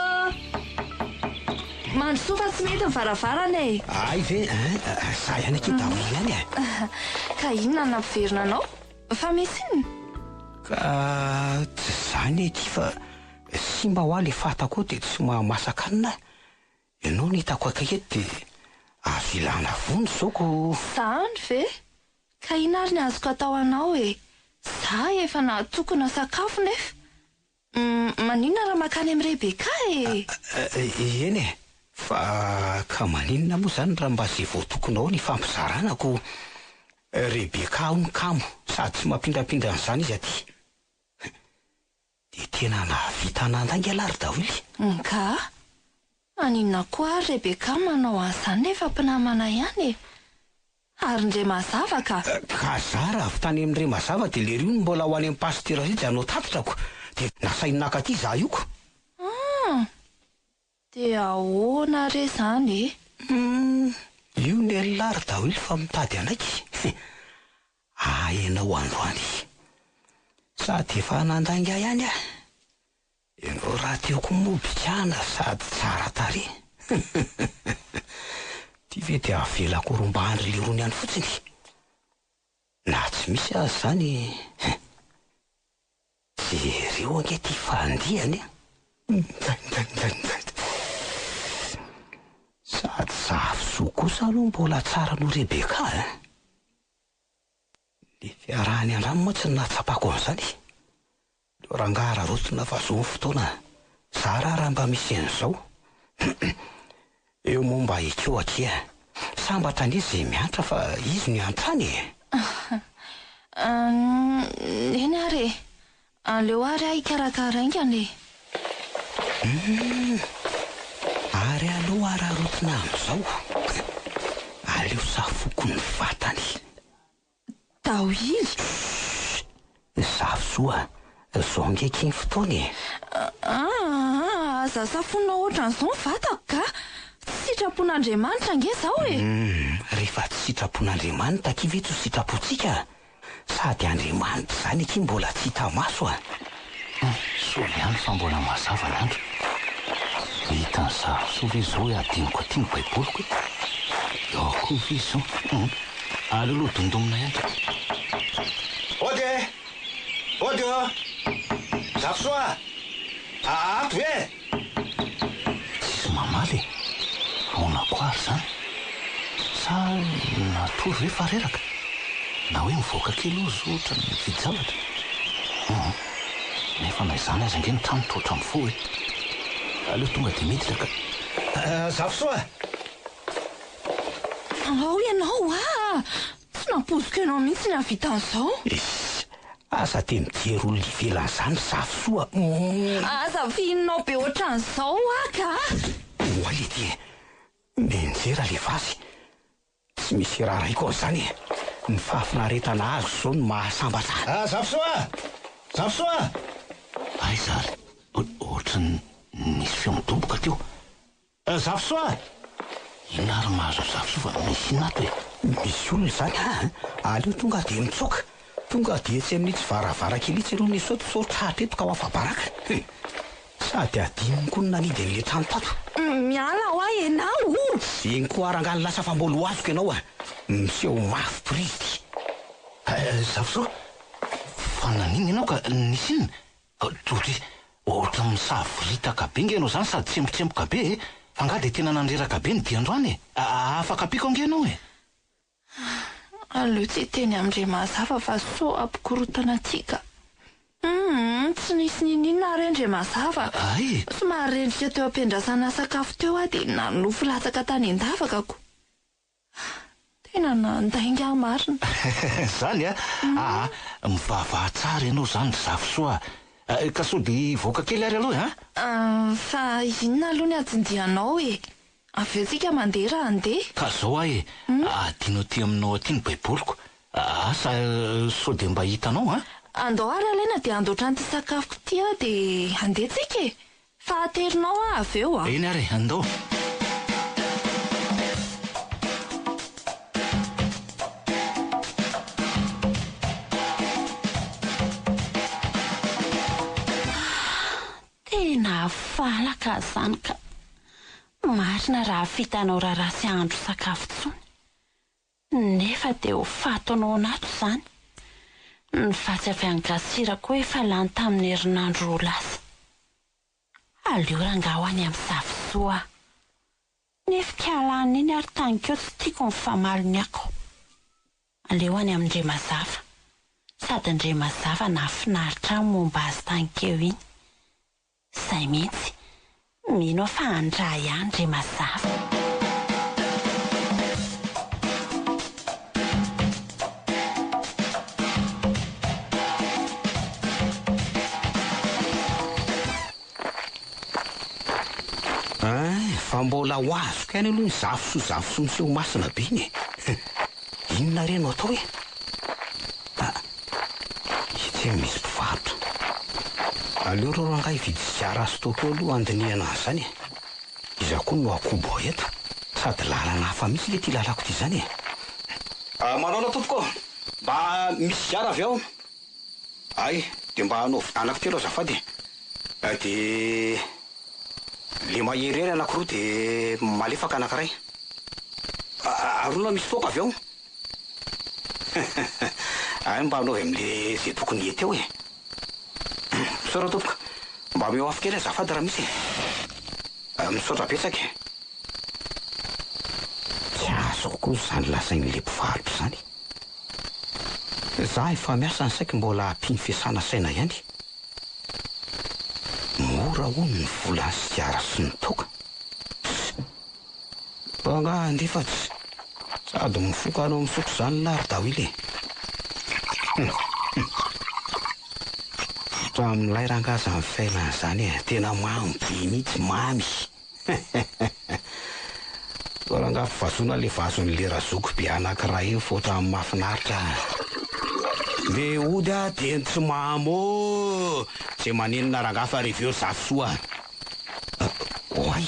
Mandrosoa fa tsy mety ny varavarana e! Hay ve hein! Za ihany akia daholo ihany e! Ka inona no nampiverina anao? Fa misy inona? Ka tsy izany akia fa Simba hoa le fata koa de tsy mahamasaka anona eh! Ianao no hitako akaiky eto de azo ilana vonjy zao ko! Zany ve? Ka inona ary ny azoko atao anao e? Za efa nahatokona sakafo nefa. Maninona raha makany amin'i Rebecca e? Eny e! Fa ka maninona moa zany raha mba ze voatokona ao no ifampizarana ko! Rebecca hono kamo sady tsy mampindrampindra an'izany izy aty. Dia tena nahavita nandainga ialahy ry Dawily. Nga? Maninona koa ary Rebecca manao an'izany nefa mpinamana ihany e? Ary ndre mazava ka! Ka za raha avy tany amin'ny ndre mazava dia lery io no mbola ho any amin'ny pasitera Rija hanao tatitra ko! Dia nasainy naka aty za io ko! Hum! Dia ahoana re izany e? Hum! Io nelina ry Dawily fa mitady anaiky. Ah ianao androany. Sady efa nandainga ihany aho. Ianao rahateo koa moa bikàna sady tsara tarehy. Ty ve dia avelako rombahan-dry lerony any fotsiny? Na tsy misy aza izany eh. Jereo ange ty fandihany a! Sady Zafisoa kosa aloha mbola tsara noho Rebecca eh! Le fiarahany andramo mantsy no nahatsapako an'izany e! Leo rangaha araraotina fa zao ny fotoana, zara raha mba misy an'izao. Eo moa mba ekeo akia. Sambatra anie ze miantra fa izy no iantrany e! Eny ary e! Aleo ary aho hikarakara haingana e! Humm! Ary aleo araraotina amin'izao. Aleo safoko ny vatany. Dawily! Chut! Zafisoa, zao ange akia ny fotoana e! Aa! Aza safonina ohatran'izao ny vatako ka! Tsy sitrapon'Andriamanitra ange izao e! Humm! Rehefa tsy sitrapon'Andriamanitra akia ve tsy ho sitrapontsika? Sady Andriamanitra izany akia mbola tsy hita maso a! Hum, soa ihany fa mbola mazava ny andro. Hitan'i Zafisoa ve izao hoe adinoko aty ny baiboliko e? Eo koa ve izao? Hum, aleo aloha dondomina ihany ka. Ody e! Ody ô! Zafisoa a! Ato ve? Tsisy mamaly e! Ahoana koa ary izany? Sa natory ve fa reraka? Na hoe mivoaka kely ozy ohatra mividy zavatra? Hum. Nefa na izany aza ange ny trano toa ohatran'ny mifoha e! Aleo tonga dia miditra ka. Zafisoa! Ao ianao ah! Tsy nampoiziko ianao mihitsy ny hahavita an'izao. Eiss! Aza dia mijery olona ivelany izany ry Zafisoa a! Aza fihininao be ohatran'izao aho ka! Oay ety e! Mianjera le vazy. Tsy misy iraharahiako an'izany e! Ny fahafinaretana azo izao no mahasambatra ahy. Ah, Zafisoa! Zafisoa! Aiza ary? Ohatran'ny nisy feo nidoboka teo. Zafisoa! Inona ary mahazo an'i Zafisoa fa misy inona ato e? Misy olona izany aa! Aleo tonga dia mitsoaka! Tonga dia etsy amin'itsy varavarankely itsy aloha ny sao sao tratra eto ka ho afa-baraka! Hum! Sady adinony koa ny nanidy an'ilay trano tato! Miala hoa ianao o! Iny koa rangahy ny lasa fa mbola ho azoko ianao a! Miseho mafy prise ty! Zafisoa, fa naninona ianao ka nisy inona? Dodry, ohatran'ny misavoritaka be nge ianao izany sady tsembotsemboka be e! Fa angaha dia tena nandreraka be ny dia androany e? Afaka ampiako ange ianao e! Aleo tsy hiteny amin-dry Mazava fa sao hampikorontana aty ka. Humm, tsy nisy niniana re ndry Mazava. Hay! Somary rendrika teo am-piandrasana sakafo teo aho dia nanofy latsaka tany an-davaka ko. Tena nandainga aho marina. Zany a! Aa, mivavaha tsara ianao zany ry Zafisoa a! Ka sao dia hivoaka kely ary aloha e, an? Fa inona aloha ny anton-dianao e? Avy eo tsika mandeha raha handeha. Ka zao aho e, adino aty aminao aty ny baiboliko, asa sao dia mba hitanao an? Andao ary alaina dia handoatra an'ity sakafoko ity aho dia handeha tsika e! Fa aterinao aho avy eo an! Eny ary e, andao! Tena valaka zany ka! Marina raha vitanao raharaha sy hahandro sakafo tsony. Nefa dia ho faty noana ato izany. Ny vatsy avy any Gasira koa efa lany tamin'ny herinandro roa lasa. Aleo rangahy ho any amin'ny Zafisoa. Nefa kialana iny ary tany keo tsy tiako ny famaliny ako. Aleo any amin-dRemazava. Sady Ndremazava nahafinaritra ahy ny momba azy tany keo iny. Zay mihitsy. Mino aho fa handray ahy Ndremazava. Ein, fa mbola ho azoko ihany aloha iny Zafisoa Zafisoa miseho masina be iny e! Inona re no atao e? Ah, etsy misy mpivarotra. Aleo reo rangahy hividy sigara sy toaka eo aloha handinihana an'izany e! Iza koa no akobo eto? Sady lalana hafa mihitsy nge ity lalako ity izany e! Ah, manaona tompoko ô! Mba misy sigara avy ao? Hay, dia mba anaovy anankitelo azafady e! Dia le maherihery anankiroa dia malefaka anankiray. Arona misy toaka avy ao? Hay mba anaovy amin'le ze tokony hety eo e! Misaotra tompoko. Mba omeo afo kely azafady raha misy e! Misaotra betsaka e! Tsy azoko koa izany lazain'le mpivarotra izany. Za efa miasa ny saiko mbola ampiany fiasana saina ihany. Mora hono ny volan'ny sigara sy ny toaka. Tss! Fa angaha andefa tsy sady mifoka anao misotro izany lah ry dawil e! Hum hum. Hatramin'ilay rangaha izany fiainana izany e, tena mamy be mihitsy, mamy. Toa rangaha fivazoana le vazon'le razoky be anakiray iny fa ohatran'ny mahafinaritra a! Ndeha hody aho dieny tsy mamo ô! Tsy maninona rangaha fa reveo ry Zafisoa a! Oay!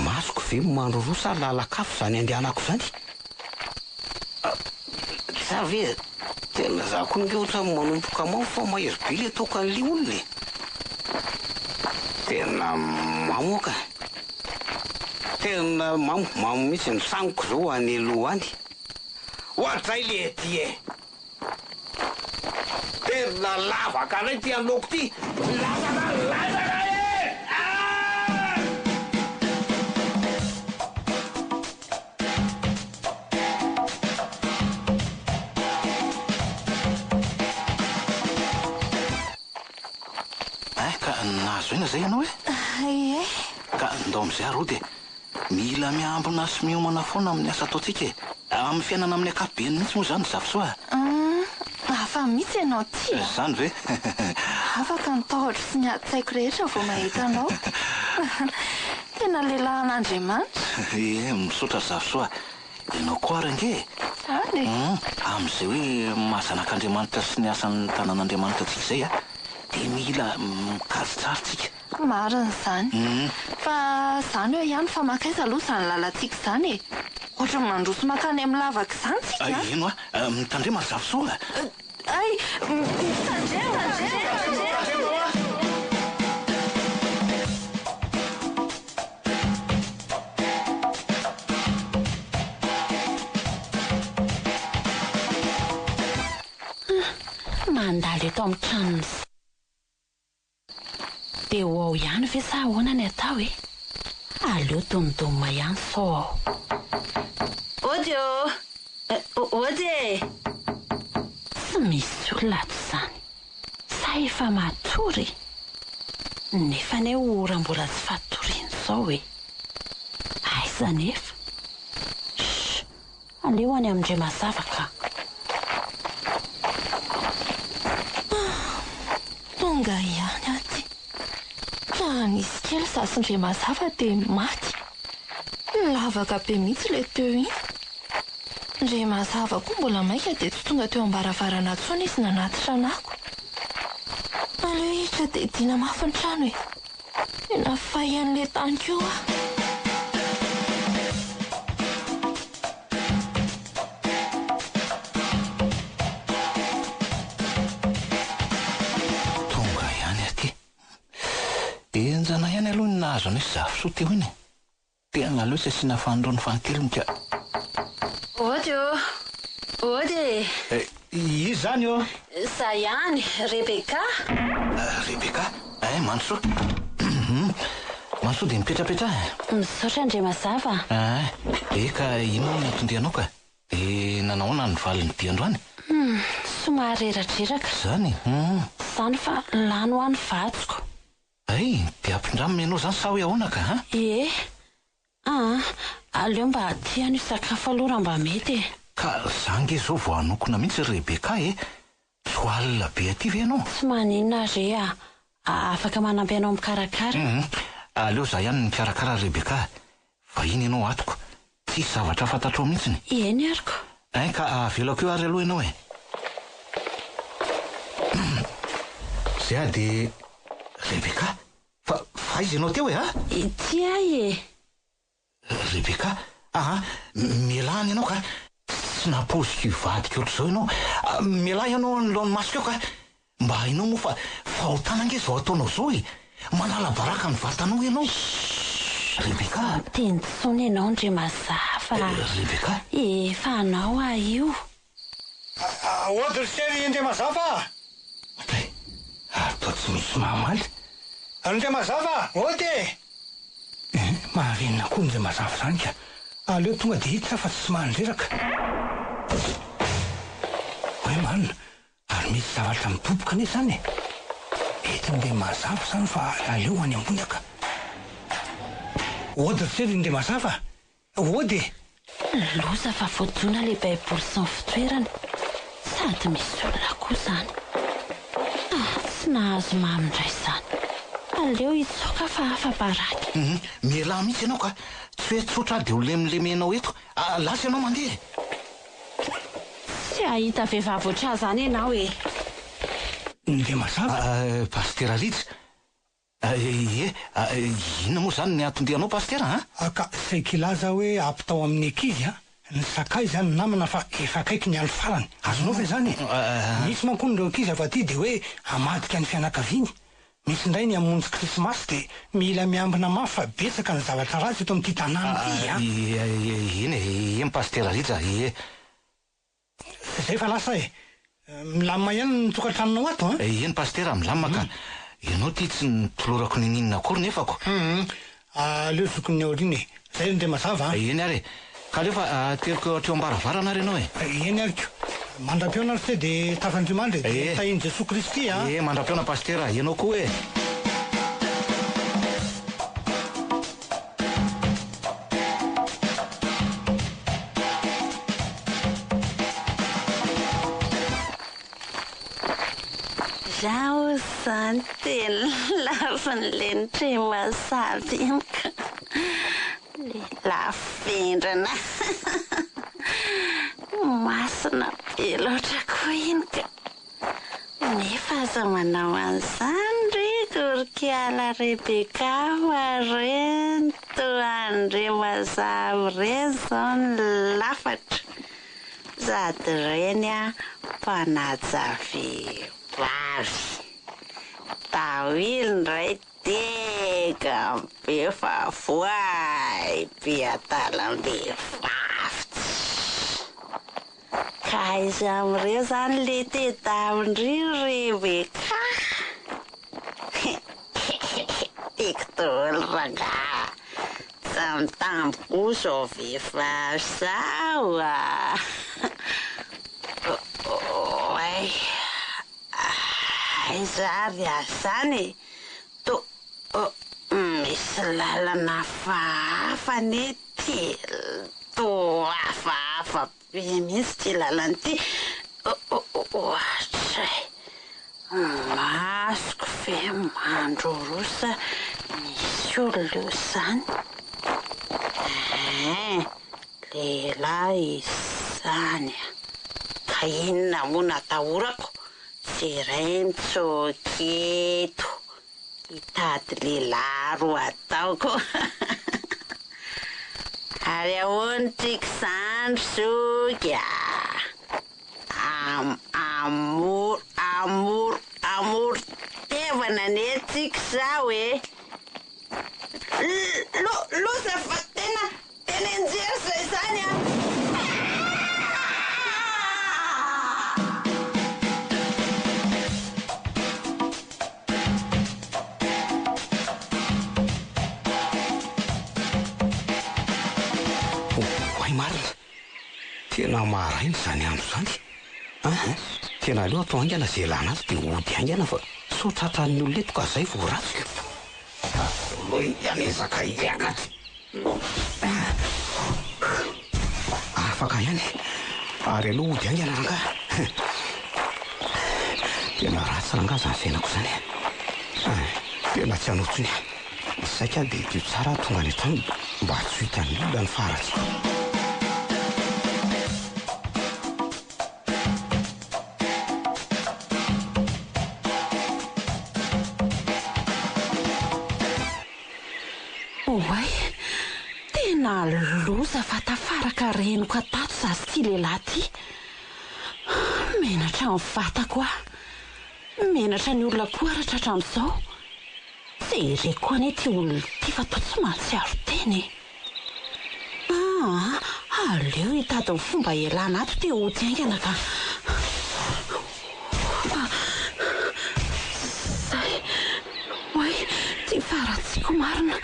Masoko ve mandroroa sa lalak'afo izany andehanako izany? Za ve? Tena za koa nge ohatran'ny manomboka mamo fa mahery be le toakan'le olona e! Tena mamo aho ka! Tena mamo, mamo mihitsy, ny tranoko zao any aloha any. Oadray le ty e! Tena lavaka ndray ty aloako ty! Latsaka, latsaka e! Ah! Hein, ka nahazo aina izay ianao e? Ie. Ka ndao amin'izay ary hody e. Mila miambina sy miomana foana amin'ny asa ataontsika e. Amin'ny fiainana amin'ny ankapobeny mihitsy moa izany ry Zafisoa a. Hum, hafa mihitsy ianao ity a. Izany ve? Afaka ny tahotro sy ny adi-tsaiko rehetra vao mahita anao. Tena lehilahin'Andriamanitra. Ie, misaotra ry Zafisoa a. Ianao koa ary ange e. Izany e. Hum, amin'izay hoe maha zanak'Andriamanitra sy ny asan'ny tanan'Andriamanitra antsika izay a, dia mila mikajy tsara tsika. Marina izany. Fa izany eo ihany fa mankaiza aloha izany lalantsika izany e? Ohatran'ny mandroso mankany amin'ny lavaka izany tsika a! Eny hoa, mitandrema ry Zafisoa a! Hay! Mitandrema! Mitandrema hoa! Mandalo eto amin'ny tranon'i. Dia ho ao ihany ve sa ahoana ny atao e? Aleo domdom ihany sao ao. Ody ô! Ody e! Tsy misy olona ato izany. Sa efa matory? Nefa anie ora mbola tsy fatoriana izao e! Aiza anefa? Shh! Aleo any amin-dry Mazava ka. Ah! Tonga ihany aty. Raha nisy kely za sy ndry Mazava dia maty. Lavaka be mihitsy ilay teo iny. Ndry Mazava koa mbola maika dia tsy tonga teo am-baravarana intsony izy nanatitra anako. Aleo hiditra dia hidiana mafy ny trano e. Tena fay an'ilay tany koa aho. Tonga ihany aty. Henjana ihany aloha ny nahazo anay sy Zafisoa teo iny e. Tena aleo tsy asiana fanindroany fanintelony ka. Ody ô! Ody e! Eh, iza izany ô? Za ihany, Rebecca. Rebecca? Eh, Mandrosoa. Mandrosoa dia mipetrapetraha e. Misaotra Andriamazava. Eh, eka inona no anton-dianao ka? Dia nanahoana ny valin'ny dia androany? Hum, somary reradreraka. Izany? Hum. Izany fa lany hoa ny vatsiko. Hay, dia ampindramina ianao izany sa hoe ahoana ka an? Ie. Aa, aleo mba aty any hisakafo aloha raha mba mety e. Ka za nge zao vao hanokona mihitsy ry Rebecca e! Tsy ho alina be aty ve ianao? Tsy maninona re a! Afaka manampy anao mikarakara. Hum, aleo za ihany no mikarakara ry Rebecca a! Vahiny ianao ato ko! Tsisy zavatra fantatrao mihitsiny. Eny ary ko! Ein ka avelako eo ary aloha ianao e! Zay ah de Rebecca, fa fa aiza ianao teo e a? Ity ahy e! Rebecca, aa mialà any ianao ka! Tsy nampoiziko hivadika ohatr'izao ianao, mialà ianao anoloan'ny masoko eo ka! Mba hainao moa fa fahotana ange izao ataonao izao e! Manala baraka ny vatanao ianao. Rebecca a! Miteny intsony ianao ndry mazava a! Rebecca. Efa anao aho io. Aody ry se ry Ndremazava a! Ohatray, ary toa tsy misy mamaly. Ry Ndremazava a! Aody e! Eh, mahavenona koa Ndremazava izany ka! Aleo tonga dia hiditra fa tsy mandreraka. Oay marina, Ary misy zavatra midoboka anie zany e! Mety nde mazava zany fa aleo any ambony aka. Ody ry se ry nde mazava a! Ody e! Loza fa voadona le baiboly sy ny fitoerany, sady misy olona koa zany. Ah, tsy nahazo mamy indray izany. Aleo hitsoaka fa afa-baraka. Hum, mialà mihitsy ianao ka! Tsy hoe tsotra aho dia ho lemilemenao eto. Lasa ianao mandeha e! Tsy hahita vehivavy ohatr'ahy zany ianao e! Ndeha mazava. Pasitera Rija, Ie, inona moa izany ny anton-dianao Pasitera a? Ka saiky hilaza aho hoe ampitao amin'ny ankizy a! Ny sakaiza ny namana fa efa akaiky ny andro farany. Azonao ve izany e? Misy manko hono ireo ankizy avy aty dia hoe hamadika ny fianakaviany. Misy indray ny hamonjy krismasy dia mila miambina mafy fa betsaka ny zavatra ratsy eto amin'ity tanàna ity a! Eny e, eny Pasitera Rija, ie. Zay fa lasa e! Milamina ihany ny tokantranonao ato an! Eny Pasitera, milamina ka. Ianao ity tsy notolorako ninininona akory nefa ko. Hum, aleo zokin'ny aoriana e! Zay ry Ndremazava a! Eny ary e! Ka aleo fa ateriko hatreo am-baravarana ary ianao e! Eny ary ko! Mandra-pihaona ry se dia tafandriamandry e! Dia tahin'i Jesoa Kristy a! Ee, mandra-pihaona Pasitera, ianao koa e! Zaho zany tena lavin'le Ndremazava iny ka! Lehilahy vendrana masina be loatra koa iny ka! Nefa aza manao an'izany re! Torokiala Rebecca fa reny toa an-dry Mazava ireny izao ny lafatra. Sady reny an mpanaja vehivavy. Dawily indray degany be fa voay be adalam-behivavy tsy. Ka aiza amin'ireo izany le tedavin-dry Rebecca? Tiako daholo rangaha. Tsy mitambo koa izao vehivavy izao a! Oay! Aiza ary aho izany e? Toa misy lalana hafahafa anie ity e! Toa hafahafa be mihitsy ity lalana ity. Ohatray! Masoko ve mandrorosa misy olona eo izany? Hein! Lehilahy izany a! Ka inona moa no atahorako? Jereo mitsoaka eto, hitady lehilahy ro ataoko. Ary ahoana ity kisandry zoky a? Am amor amor amor tevana anie tsika zao e! Lo loza fa tena tena enjery zay zany a! Oay marina! Tena maraina izany andro izany an! Tena aleo atao haingana izay ilana azy dia hody haingana fa sao tratran'ny olona eto ka izay vao ratsy ka! Voalohany miezaka hiakatra. Afaka ihany ary aleo hody haingana rangahy. Tena ratsy rangahy izany fiainako izany e! Tena tsy hanao intsony aho. Saika dia dio tsara aho tonga any an-trano mba tsy ho hitan'ny olona ny faharatsiako. Oay! Tena loza fa tafaraka renoka tato za sy ty lehilahy ty. Menatra ny vatako aho. Menatra ny olona koa raha tratra amin'izao. Jereko anie ity olona ity fa toa tsy mahatsiaro tena e. Aa aleo hitady ny fomba hialana ato te hody haingana ka. Fa zay, oay, ty faharatsiako marina.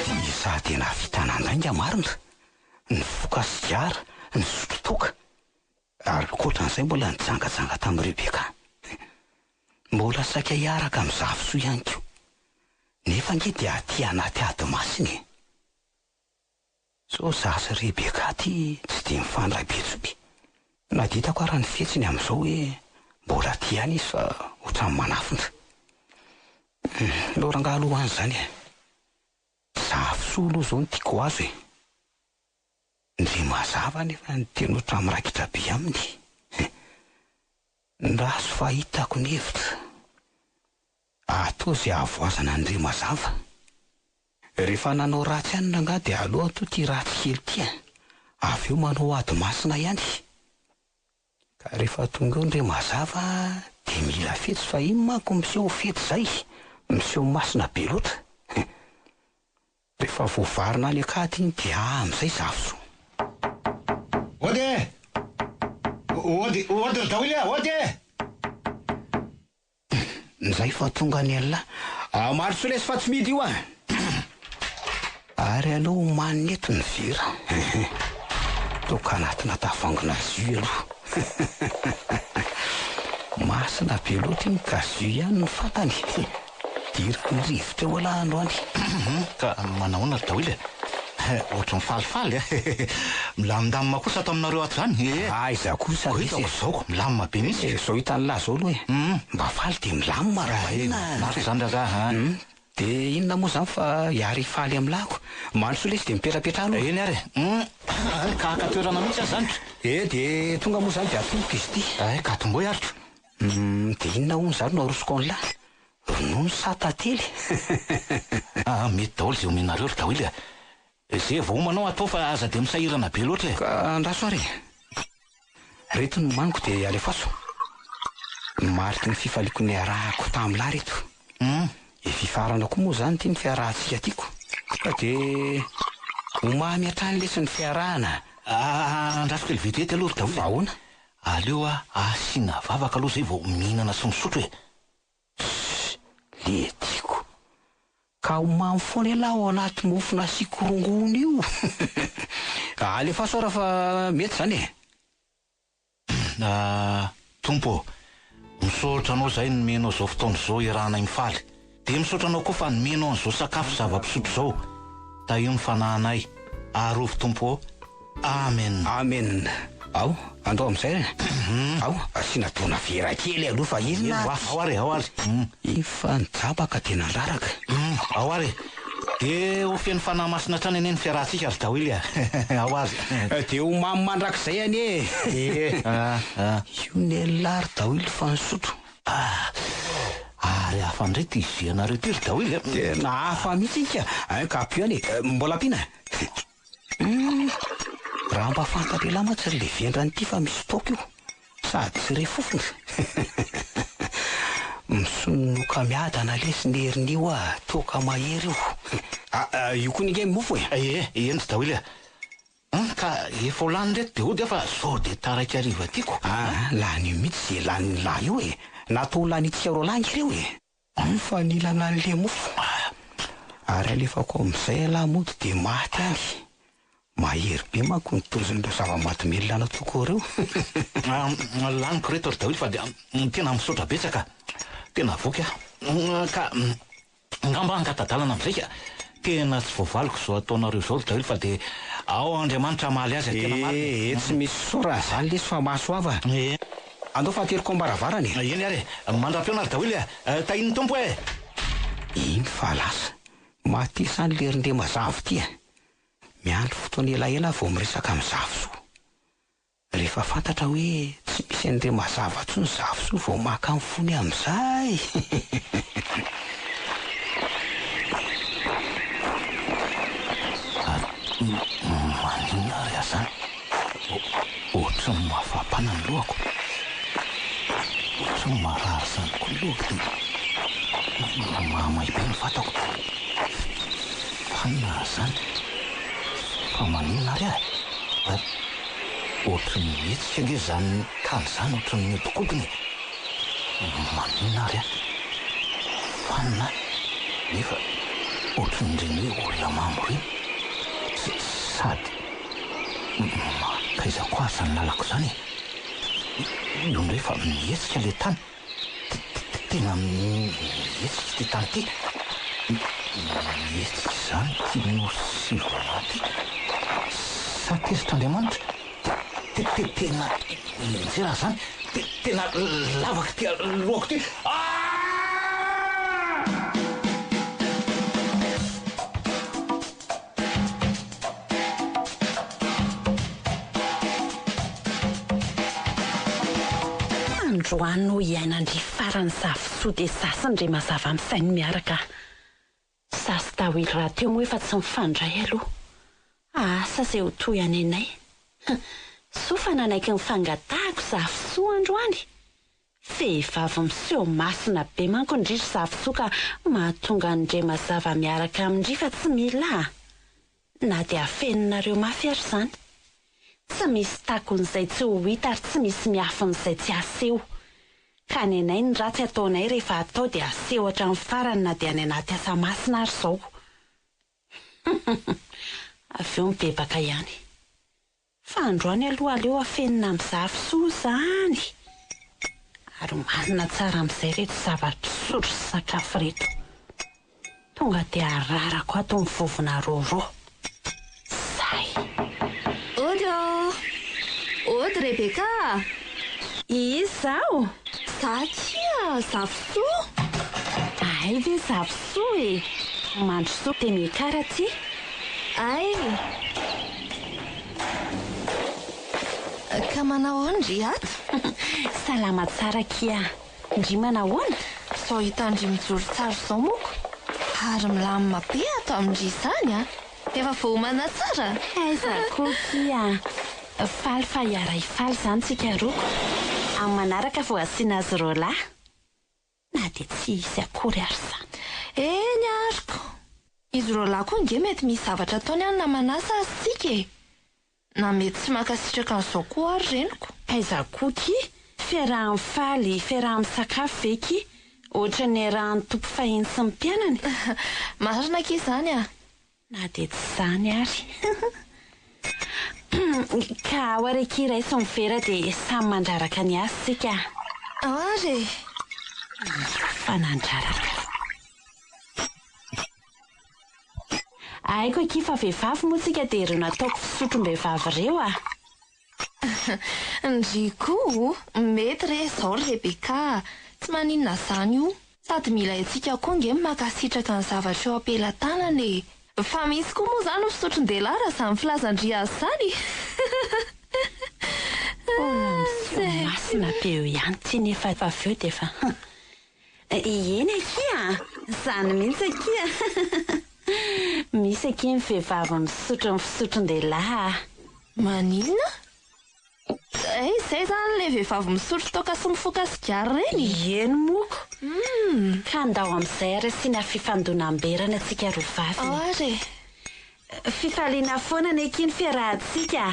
Ty sady nahavita nandainga marina, nifoka sigara, nisotro toaka, ary ankoatran'izay mbola nijangajanga tamin'i Rebecca. Mbola saika hiaraka amin'i Zafisoa ihany koa. Nefa ange dia aty anaty ady masina e! Sao za sy Rebecca ty tsy dia mifandray be tsony. Na dia hitako ara ny fihetsiny amin'izao hoe mbola tia ihany izy fa ohatran'ny manafina. Hum, aleo rangahy aloha any izany e. Zafisoa aloha izao no tiako ho azo e. Ndry mazava anefa ny tena ohatran'ny miraikitra be aminy. Ndraso fa hitako ny hevitra. Atao izay hahavoazana an'i Ndry mazava. Rehefa nanao ratsy ihany rangahy dia aleo atoa ity ratsy kely ity a! Avy eo manao ady masina ihany. Ka rehefa tonga eo ndry mazava dia mila fetsy fa iny manko miseho fetsy izay, miseho masina be loatra. Rehefa voavarina any an-kady iny dia amin'izay Zafisoa. Ody e! Ody, ody ry dawily a! Ody e! Njay fa tonga ny Allah. Ah Marosoa lesy fa tsy mihidy io ah! Ary aleo omanina eto ny vera. Toaka anatina tavoahangina jus aloha. Masina be loatra iny ka jus ihany no fantany. Diriko ny rivotra eo alah androany. Ka manahoana ry dawily e? Ohatran'ny falifaly a! Milamindamina kosa ato aminareo ato izany e! Aiza kosa Ko lesy hitako e! izao ko, milamina be mihitsy e! Izao hitan'lah izao aloha e! Mba faly dia milamina raha inona a! Marina izany rangahy a! Dia inona moa izany fa hiary hifaly amin'lahako. Mandrosoa lesy dia mipetrapetraha aloha. Eny ary e. Hum, ka haka toerana mihitsy aho izany. E, dia tonga moa izany dia atomboka izy ity. Ay, ka atombohy ary ko. Hum, dia inona hono izany no arosoko an'lah? Ronono sa tantely? Ah, mety daholo izay omenareo ry Dawily a. Izay vao homanao atao fa aza dia misahirana be loatra e. Ka andraso ary e. Reto ny nomaniko dia alefaso. Mariky ny fifaliako niarahako tamin'lah reto. Hum. E fifarana koa moa izany ity ny fiarahantsika tiako. Ka dia ho mamy hatrany lesy ny fiarahana. Ah, andraso kely vetivety aloha ry Dawily Fa a. ahoana? Aleo asiana vavaka aloha izay vao mihinana sy misotro e. Tssy, le tiako. Ka ho mamy foana ialahy ao anaty mofo nasiako rongony io. Alefaso ara fa mety izany e. Ah, Tompo ô, misaotra Anao izahay nomenao izao fotoana izao iarahanay mifaly. Dia misaotra Anao koa fa nomenao an'izao sakafo sy zava-pisotro izao. Tahio ny fanahinay. Arovy Tompo ô. Amen. Amen. Ao, andao amin'izay re. Ao, asiana dona vera kely aloha fa inona ary? Ao ary e, ao ary. Efa nijabaka dia nandraraka. Ao ary e. Dia ho feno Fanahy Masina hatrany anie ny fiarahantsika ry Dawily a. Ao ary. Dia ho mamy mandrakizay anie e. Io nelah ry Dawily fa nisotro. Ah! Ary hafa indray ity jus anareo ity ry Dawily a. Tena hafa mihitsy iny ka. Ka ampio ihany e. Mbola ampiana? Humm! Raha mba fantatr'elah mantsy ry le vendrana ity fa misy toaka io, sady tsy re fofona. Misononoka miadana lesy ny herin'io ah, toaka mahery io. Ah, io koa ninge mofo e! Ee, eny ry Dawily a! Hum, ka efa ho lany reto de hody aho fa zao de taraiky hariva tiako. Ah, lany io mihitsy ze lanin'lah io e! Natao ho lanintsika roalahy nge reo e! Mifanilana an'le mofo ary alefako amin'izay ialahy mody dia maty any. Mahery be manko ny tozin'ireo zava-mahadomelina nataoko ireo. Laniko ireto ry daholo fa dia tena misaotra betsaka. Tena voky aho. Ka angamba hangata-dalana amin'izay ka. Tena tsy voavaliko izao ataonareo izao ry daholo fa dia ao Andriamanitra hamaly azy e, tena marina e. Ee, tsy misy sora izany lesy fa mahasoava. Ee. Andao fa ateriko am-baravarana e. Eny ary e, mandra-pihaona ry daholo e, tahin'ny Tompo e. Iny fa lasa. Matesa any lery ndre mazava ity a. Miandry fotoana elaela aho vao miresaka amin'i Zafisoa. Rehefa fantatra hoe tsy misy an'i Remazava intsony Zafisoa vao maka ny fony amin'izay. Ary maninona ary aho izany? Ohatry ny mafapana ny lohako. Ohatry ny marary izany koa ny lohako dia mahamay be ny vatako. Fanina izany. Fa maninona ary aho e? Ohatry ny mihetsika ange izany tany izany, ohatry ny mihodinkodina e! Maninona ary aho? Fanina aho, nefa ohatry ny ireny hoe olona mamo ireny. Sady mankaiza koa ary izany lalako izany e? Io indray fa mihetsika ilay tany. Tena mihetsika ity tany ity. Mihetsika izany ity nosy Sivalà ity. Sa tezitra Andriamanitra? Tena mianjera izany. Tena lavaka ity lohako ity. Aah! Androany no hiainan-dry farany Zafisoa dia za sy ndry mazava misainy miaraka. Za sy Dawily rahateo moa efa tsy mifandray aloha. Asa izay ho toy anenay. Soa fa nanaiky ny fangatahako Zafisoa androany. Vehivavy miseho masina be manko ndry ry Zafisoa ka mahatonga an'i Ndremazava miaraka amin-dry fa tsy mila a! Na dia afeninareo mafy ary izany. Tsy misy takon'izay tsy ho hita ary tsy misy miafin'izay tsy aseho. Ka nenay ny ratsy ataonay rehefa atao dia aseho hatramin'ny farany na dia any anaty asa masina ary izao. Avy eo mibebaka ihany. Fa androany aloha aleo afenina amin'i Zafisoa izany! Ary omanina tsara amin'izay ireto zava-pisotro sy sakafo ireto. Tonga dia ararako ato ny vovona rôrô. Zay! Ody ô! Ody Rebecca a! Iza aho? Za akia Zafisoa! Hay ve Zafisoa e! Mandrosoa dia miakara aty. Hay! Ka manahoana ndry ato? Salama tsara akia. Ndry manahoana? Zao hitan-dry mijoro tsara izao moko. Ary milamina be ato amin-dry izany a! Efa voaomana tsara? Aiza koa akia. Faly fa hiara-hifaly izany tsika roa. Amin'ny manaraka vao asiana azy roalahy. Na dia tsy hisy akory ary izany. Eny ary ko! Izy roalahy koa ange mety misy zavatra ataony any na manasa azy tsika e! Na mety tsy mankasitraka an'izao koa ary reniko. Aiza koa ki? Fiaraha-mifaly, fiaraha-misakafo ve ki? Ohatran'ny niarahan'ny tompo fahiny sy ny mpianany. Marina akia izany a! Na dia tsy izany ary. Ka ao ary akia raiso ny vera dia samy mandraraka ny azy tsika. Ao ary e! Io fa nandraraka. Haiko akia fa vehivavy moa tsika dia ireo nataoko fisotrom-behivavy ireo a! Ndry koa o! Mety re izao ry Rebecca a! Tsy maninona izany io. Sady mila haintsika koa nge ny mankasitraka ny zavatra eo am-pelatanana e! Fa misy koa moa izany fisotron-dehilahy raha izany filazan-dry azy izany? Mbola miseho masina be eo ihany ity nefa avy eo dia efa hum. Eny akia a! Izany mihitsy akia! Misy akia ny vehivavy misotro ny fisotron-dehilahy a! Maninona? Hay izay izany ilay vehivavy misotro toaka sy mifoka sigara ireny? Eny moko! Ka ndao amin'izay ary asiana fifandonam-berana tsika roa vavy e! Ao ary e! Fifaliana foana anie akia ny fiarahantsika a!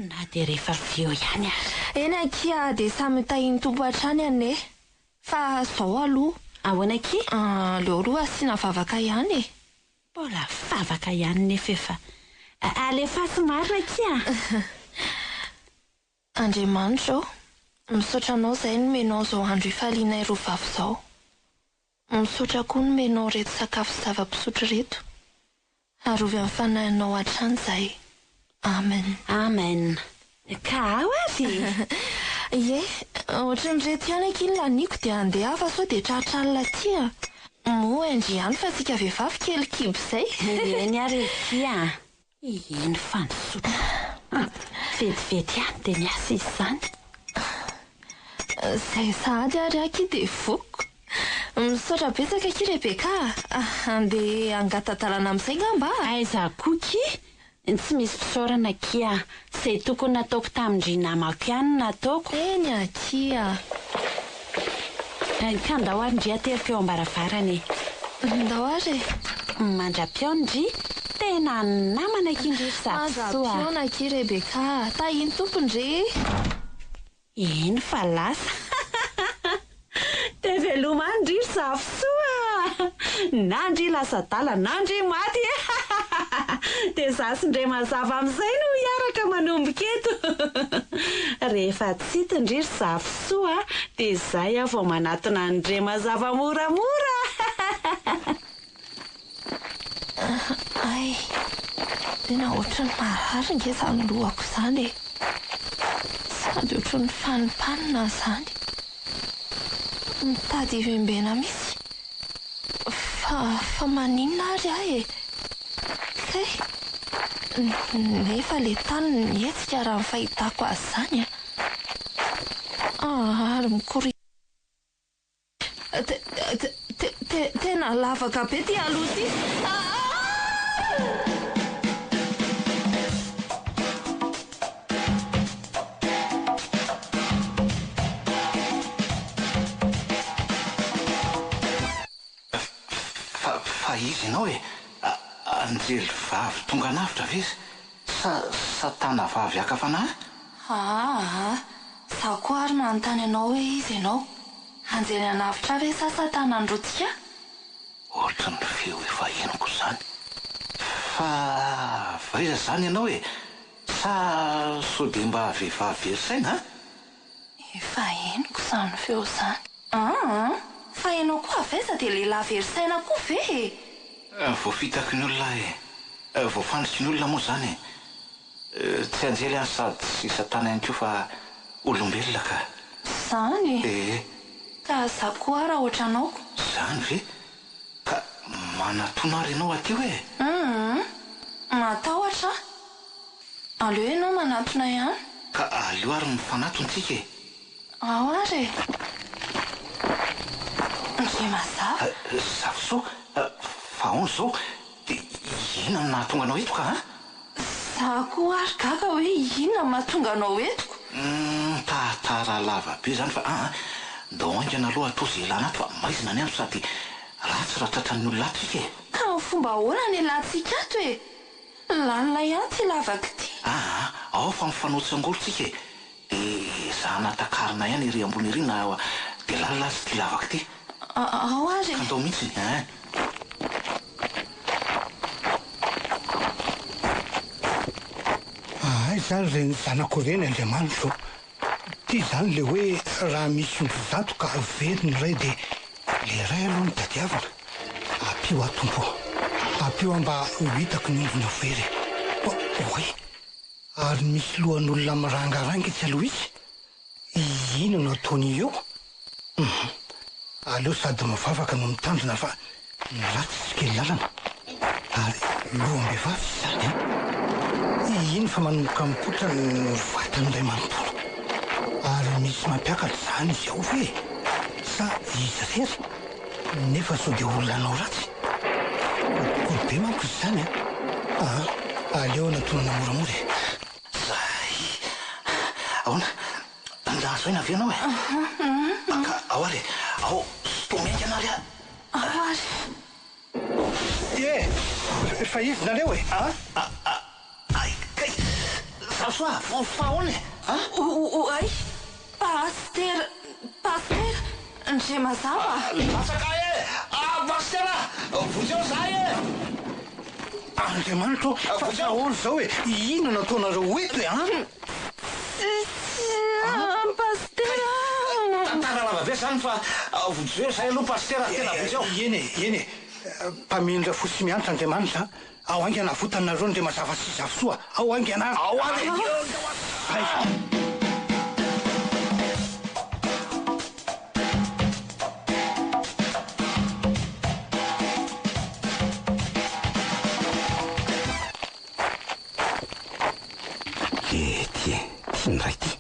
Na dia rehefa avy eo ihany ary. Eny akia dia samy ho tahin'ny Tompo hatrany anie. Fa zao aloha. Ahoana akia? Aleo aloha asiana vavaka ihany e. Mbola vavaka ihany nefa efa. Alefaso marina akia a! Andriamanitra ô, misaotra Anao izahay nomenao izao andro hifalianay roa vavy izao. Misaotra koa nomenao ireto sakafo sy zava-pisotro ireto. Arovy amin'ny fanahinao hatrany izahay. Amen. Amen. Ka ao ary e! Ie, ohatran'ireto ihany akia ny laniako dia andeha aho fa sao dia tratra alina aty a! Moa hain-dry ihany fa tsika vehivavy kely kibo izay. Eny ary akia a! Eny fa nisotro. Vetivety ihany dia miasa izy izany. Izay sahady ary akia dia voky. Misaotra betsaka akia Rebecca a! Andeha hangata-dalana amin'izay ngamba a! Aiza koa kia? Tsy misy fisaorana akia. Izay tokony nataoko tamin-dry namako ihany no nataoko. Eny akia. Ka ndao ary ndry ateriko eo am-baravarana e. Ndao ary e. Mandra-pihaona ndry, tena namana akia ndry ry Zafisoa a. Mandra-pihaona akia Rebecca a. Tahin'ny Tompo ndry. Eny fa lasa. Dia veloma any ndry ry Zafisoa a! Na ndry lasa adala na ndry maty e! Dia za sy ndry mazava amin'izay no hiaraka manomboka eto. Rehefa tsy hita ndry ry Zafisoa dia izay aho vao manatona an'i ndry mazava moramora. Hay, tena ohatran'ny marary nge izany lohako izany e! Sady ohatran'ny fanimpanina izany. Mitady hivembena mihitsy. Fa, fa maninona ary aho e? Kay! Nefa ilay tany mihetsika raha ny fahitako azy izany an! Ary mikoriana. Tena lavaka be ty aloha ty. Fa, fa iza ianao e? Anjely vavy tonga anavotra ve sa satana vavy haka fanahy? Aa, izaho koa ary manontany anao hoe iza ianao? Anjely hanavotra ahy ve sa satana handrotsika ahy? Ohatry ny feo efa henoko izany. Fa avy aiza izany ianao e? Sa sao dia mba vehivavy very saina a? Efa henoko izany feo izany. Aa, fa ianao koa avy aiza dia lehilahy very saina koa ve e? Voafitaky ny olona aho e. Voafandriky ny olona moa izany e. Tsy anjely aho sady tsy satana ihany koa fa olombelona ka. Zany e! Ee. Ka za koa ara ohatranao ko. Zany ve? Manatona ary ianao aty hoe. Humm. Matahotra aho. Aleo ianao manatona ihany. Ka aleo ary mifanatona tsika e. Ao ary e. Ndry mazava. Zafisoa, fa ahoana izao? Dia inona no nahatonga anao eto ka an? Za koa ary gaga hoe inona no mahatonga anao etoko? Humm, tantara lava be izany fa an an, ndao haingana aloha atao izay ilana ato fa maizina ny andro sady ratsy raha tratran'ny olona ato isika e. Ka amin'ny fomba ahoana no ialantsika ato e? Lalina ihany ity lavaka ity. Aa, ao fa mifanao tsangory tsika e! Dia ezahana takarina ihany ery ambony ery na dia lalina aza ity lavaka ity. Ao ary e! Ka ndao mihitsy ein! Aiza ary ireny zanako ireny Andriamanitra ô! Ty izany le hoe raha misy ondry zato ka very ny iray dia le iray aloha no tadiavina. Ampio aho Tompo ô! Ampio aho mba ho hitako ny ondrinao very e! Oay! Ary misy lohan'olona mirangaranga etsy aloha etsy? Inona no ataony eo? Hum. Aleo sady mivavaka no mitandrina fa ny ratsy tsy kely lalana. Ary loham-behivavy izany an! Iny fa manomboka mipoitra ny vatany iray manontolo. Ary misy mampiakatra izany izy ao ve? Sa izy irery? Nefa sao dia olona hanao ratsy? Kolikoly be manko izy izany an! Aa, aleo anatonana moramora e! Zay! Ahoana? Mila azo aina ve ianao e? Ka ao ary e! Ao, sintomy haingana ary aho! Ao ary! Ie! Fa iza nareo e? A? Ay kay! Zasoa, fa ahoana e? A? Oay! Pasitera! Pasitera! Ndre mazava a! Latsaka ahy e! Ah, Pasitera! Vonjeo izahay e! Andriamanitra ô! Fa ahoana izao e? Inona no ataonareo eto e? An? Pasitera! Tantara lava be izany fa vonjeo izahay aloha Pasitera, tena vonjeo! Eny e, eny e! Mpamindra fo sy miantra Andriamanitra a! Ao haingana avotany nareo ndre mazava sy zafisoa ao haingana ary. Ao ary e! Hay. Lety e, ty ny ray ty.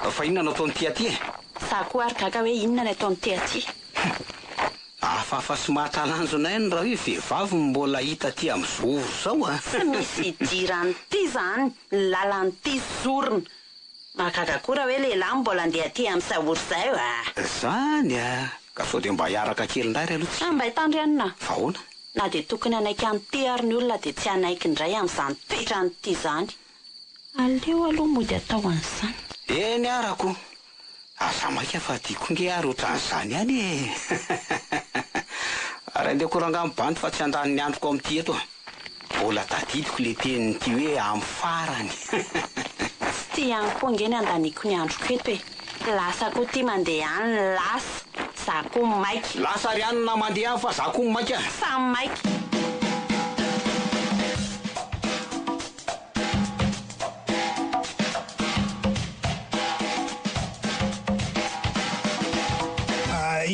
Fa inona no ataon'ity aty e? Za koa ary gaga hoe inona ny ataon'ity aty. Hafahafa sy mahatalanjona ihany raha hoe vehivavy no mbola hita aty amin'ny zoro izao a! Tsy misy idiran'ity izany ny lalan'ity zorona. Mahagaga koa raha hoe lehilahy no mbola andeha aty amin'ny saory izay a! Izany a! Ka sao dia mba hiaraka kely indray ary aloha tsika? Mba hitandry anona. Fa ahoana? Na dia tokony hanaiky an'ity ary ny olona dia tsy hanaiky indray amin'izany toetran'ity izany. Aleo aloha mody atao an'izany. Eny arako! Aza maika fa aty koa nge ary otran'izany ihany e! Ary aleoko rangaha mibandy fa tsy handany ny androko amin'ity eto a! Mbola tadidiko le tenin'ity hoe amin'ny farany. Tsy ty ihany koa ange ny andaniako ny androko eto e! Lasa koa ty mandeha any lasa! Za koa maika. Lasa ry anona mandeha any fa za koa maika. Samy maika.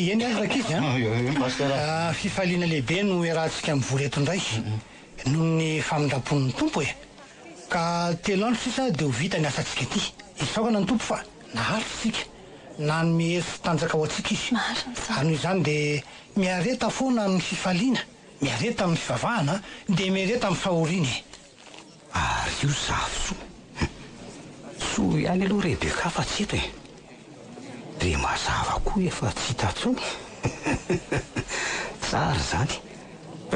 Eny ary rankizy a! Fifaliana lehibe no iarahantsika mivory eto indray noho ny famindram-pon'ny Tompo e! Ka telo andro sisa dia ho vita ny asantsika ity. Isaorana ny Tompo fa naharitra isika, nanome hery sy tanjaka ho antsika Izy. Ary noho izany dia miareta foana amin'ny fifaliana, miareta amin'ny fivavahana, dia miareta amin'ny fahoriana e! Ary io Zafisoa. Hum. Soa ihany aloha Rebecca fa tsy eto e. Dia mazava koa efa tsy hita intsony. Tsara izany.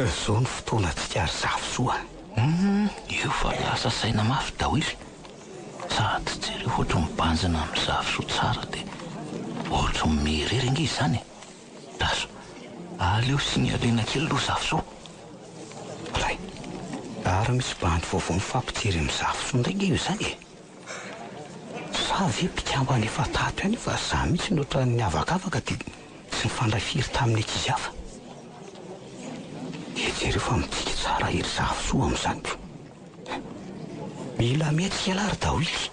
Izao no fotoanantsika ry Zafisoa a. Hum, io fa lasa saina mafy dawily. Sady jereo ohatry mibanjina amin'i Zafisoa tsara dia ohatry ny miherery ange izany e. Daso, aleo signalena kely aloha Zafisoa. Ray, ary misy bandy vaovao mifampijery amin'i Zafisoa indray nge io izany e! Sa ve mpikambana efa tato ihany io fa za mihitsy no ohatran'ny niavakavaka dia tsy nifandray firy tamin'ny ankizy hafa. Dia jereo fa mitsiky tsara ery Zafisoa amin'izany ko! Mila mihetsika ialahy ry Dawily!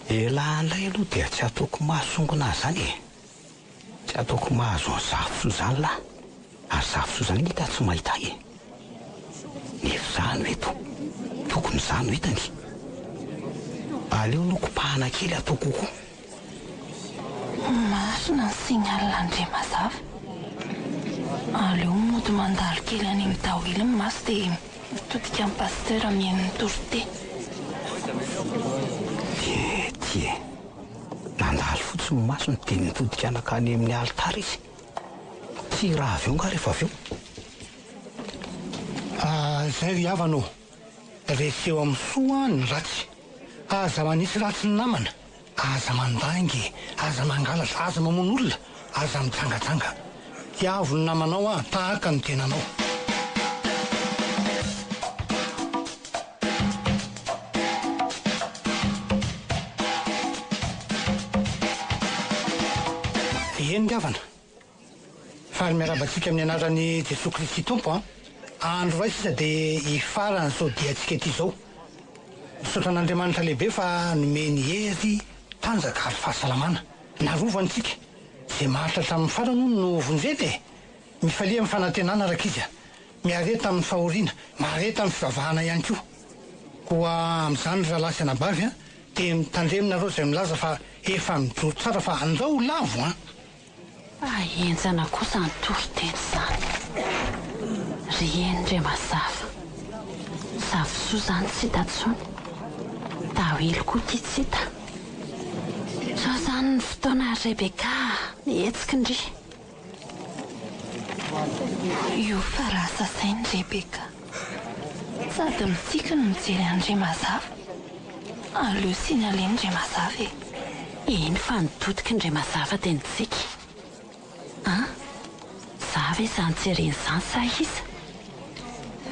Elah indray aloha dia tsy ataoko mahasongona azy izany e! Tsy ataoko mahazo an'i Zafisoa izany lahy! Ary Zafisoa izany ange ka tsy mahita ahy e! Nefa izaho no eto, tokony izaho no hitany. Aleo aloha kopahana kely atao kokoa. Marina ny signal Andriamazava. Aleo mody mandalo kely any amin'ny Dawily ny maso dia mitodika amin'ny Pasteur mihaino ny toriteny. Dia ty e! Nandalo fotsiny ny masony dia nitodika nankany amin'ny alitara izy. Tsy raha avy eo nga rehefa avy eo? Ah, izay ry havana ô! Reseo amin'ny soa ny ratsy. Aza manisy ratsy ny namana. Aza mandainga e! Aza mangalatra, aza mamono olona, aza mijangajanga. Tiavo ny namanao ah, tahaka ny tenanao. Eny ry havana, faly miarahaba antsika amin'ny anaran'i Jesoa Kristy Tompo an! Andro iray sisa dia hifarana izao diantsika ity izao. Misaotra an'Andriamanitra lehibe fa nomeny hery, tanjaka ary fahasalamana. Narovany tsika. Izay maharitra hatramin'ny farany hono no vonjena e! Mifalia amin'ny fanantenana rankizy a! Miareta amin'ny fahoriana, mahareta amin'ny fivavahana ihany koa. Koa amin'izany ry rahalahy sy anabavy a, dia mitandremo nareo izay milaza fa efa mijoro tsara fa andrao ho lavo an! Fa henjana koa izany toriteny izany ry eny re mazava. Zafisoa izany tsy hita intsony. Dawilo koa ity tsy hita. Izao izany ny fotoana ry Rebecca a! Mihetsiky ndry. Io fa lasa saina Rebecca. Sady mitsiky no mijery an'i Remazava. Aleo signaler-n'i Remazava e. Eny fa nitodiky ny Remazava dia nitsiky. An! Za ve izany jereny izany sa iza?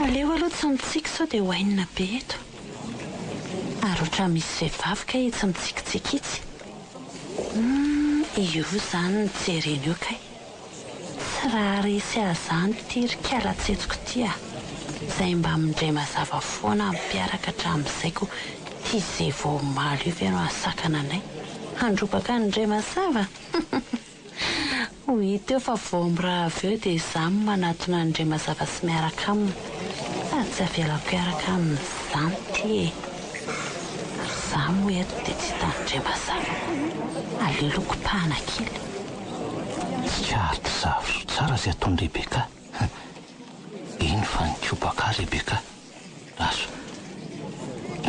Aleo aloha tsy mitsiky sao dia oainina be eto. Ary ohatran'ny misy vehivavy kay itsy mitsikitsiky itsy. Humm io izany no jerena eo kay. Tsy raharesy ahy izany ity ry kala tsetsoko ity a! Izay mba mindray mazava foana mpiaraka hatramin'izay ko ity ze vao omaly io ve no hahasakana anay handrobaka an'i Ndray mazava? Ho hita eo fa vao miraha avy eo dia izaho no manatona an'i Ndray mazava sy miaraka aminy fa tsy avelako hiaraka amin'izany ity e! Ary izaho moa eto dia tsy hitan'i Ndray mazava ko! Aleo aloha kopahana kely. Tsikaritra zavatra tsara izay ataon'i Rebecca. Eny fa nikopaka ahy Rebecca. Lasa.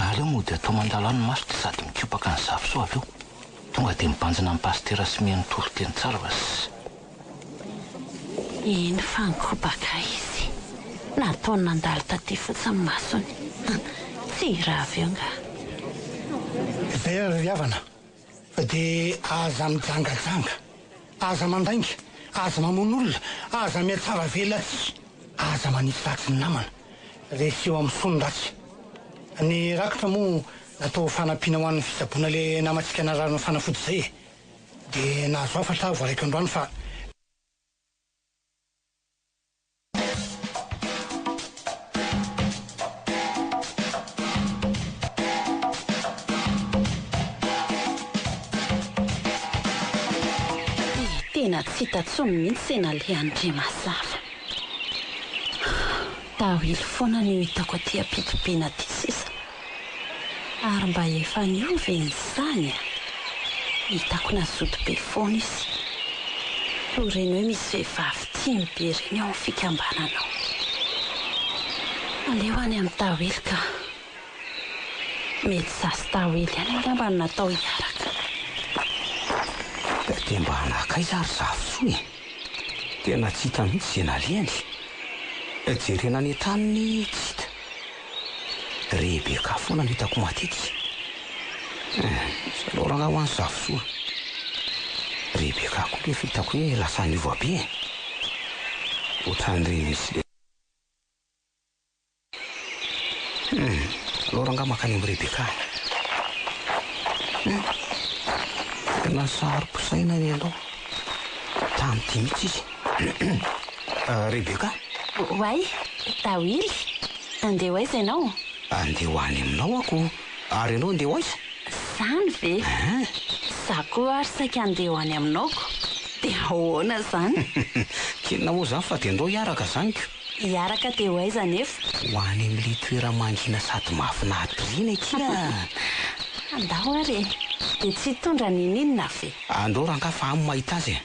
Aleo mody atao mandalo any ny maso dia sady mikopaka an'i Zafisoa avy eo. Tonga dia mibanjina an'i Pasitera sy mihaino toriteny tsara fa ss. Eny fa nikopaka ahy izy. Nataony nandalo taty fotsiny ny masony. Tsy hira avy eo angaha. Izay ary ry havana fa dia aza mijangajanga, aza mandainga, aza mamono olona, aza mihatsara velatsihy, aza manisy ratsy ny namana, reseo amin'ny soa ny ratsy. Ny rakitra moa natao ho fanampiana ho an'ny fitsaboana ilay namantsika nararin'ny fanafody izay e! Dia nahazo hafatra aho voaraiko androany fa. Dia tena tsy hita tsony mihitsy izay nalehan'i Ndremazava. Tawily foana no hitako aty am-pitobiana aty sisa. Ary mba efa niova e ny sany a! Hitako nazoto be foana izy. Toa ireny hoe misy vehivavy tiany be ireny ao amin'ny fikambanana ao. Aleo any amin'i Tawily ka. Mety za sy Tawily ihany angamba no natao hiaraka. Dia mba nankaiza ary Zafisoa e? Tena tsy hita mihitsy izay nalehany. Jerena any an-tranony tsy hita. Rebecca foana no hitako matetika. Eh, aleo rangahy ho any Zafisoa. Rebecca koa nefa hitako hoe lasa niova be e. Ohatran'ireny misy le. Hum, aleo rangahy mankany amin'i Rebecca. Hum, tena saro-pisainana ianao. Tamin'ity mihitsy izy. Rebecca? Oay, Dawily, andeha ho aiza ianao? Andeha ho any aminao aho ko. Ary ianao andeha ho aiza? Izany ve? Izaho koa ary saika andeha ho any aminao ko. Dia ahoana izany? K'inona moa izany fa dia ndao hiaraka izany ko. Hiaraka dia ho aiza anefa? Ho any amin'ilay toera-mangina sady mahafinaritra ireny akia a! Andao ary e! Dia tsy hitondra n'inon'inona ve? Andao rangahy fa any mahita azy e!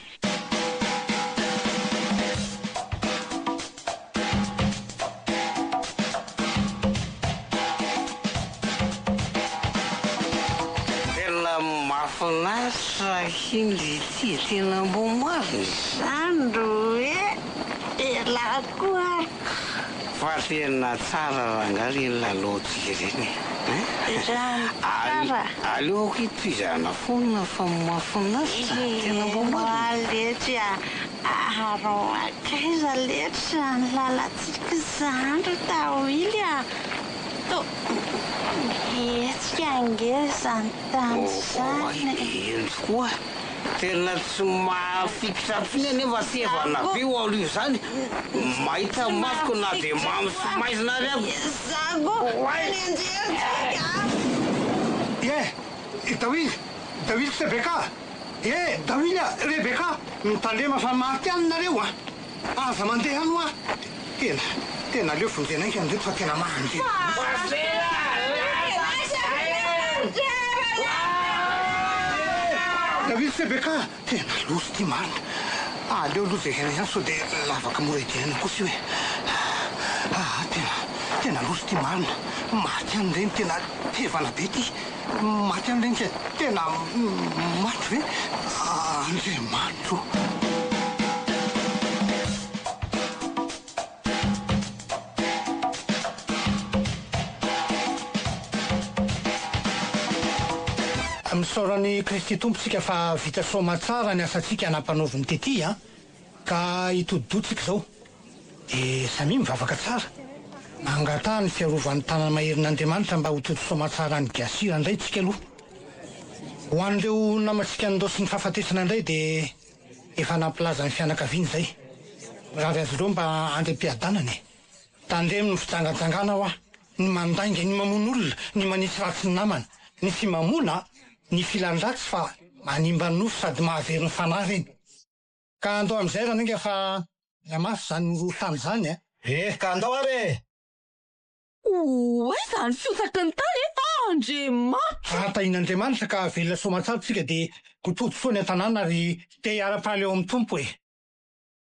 Tena mahafinaritra iny le ity e, tena mbo marina e. Zany ro hoe elah koa ary. Fa tena tsara rangahy reny lalaontsika ireny e. Zany tsara. Aleoko hitohizana foana fa mahafinaritra, tena mbo marina. Letsy a. Ary mankaiza letsy izany lalantsika izany ry Dawily a! Toa mihetsika ange izany tany izany e! Eny tokoa, tena tsy mahafikitra intsony anefa tevana be io alo io izany, mahita masoko na dia mamy sy maizina ary aho. Izaho koa nenjehintsika a! Ie, i Dawily, Dawily sy Rebecca! Eh Dawily a! Rebecca! Mitandrema fa maty any nareo a! Aza mandeha any hoa! Tena, tena aleo vonjena haingana ireto fa tena mandeha. Dawily sy Rebecca! Tena loza ity marina! Aleo aloha jerena ihany sao dia lavaka mora idirana kosa io e! Aa tena, tena loza ity marina! Maty any ireny tena tevana be ity! Maty any rentsy e! Tena maty ve? Andriamanitra o! Misaora an'i Kristy Tompo tsika fa vita soamatsara ny asantsika nampanaoviny tety an! Ka hitodi-doha tsika izao. Dia samia mivavaka tsara. Mangataha ny fiarovan'ny tanana maherin'Andriamanitra mba ho tody soamatsara any Gasira indray tsika aloha. Ho an'ireo namantsika nindaosin'ny fahafatesana indray dia efa nampilaza ny fianakaviany izay. Mirary azy ireo mba handry am-piadanana e. Tandremo ny fijangajangana hoa, ny mandainga, ny mamono olona, ny manisy ratsy ny namana, ny fimamoana, ny filan-dratsy fa manimba ny nofo sady mahavery ny fanahy ireny. Ka andao amin'izay Raninga fa mihamafy izany horohorontany izany a! Eh! Ka andao ary e! Ho aiza ny fiotsaky ny tany e? Andriamanitra! Raha tahian'Andriamanitra ka velona soamantsara tsika dia ho tody soa any an-tanàna ary te hiara-paly ao amin'ny Tompo e!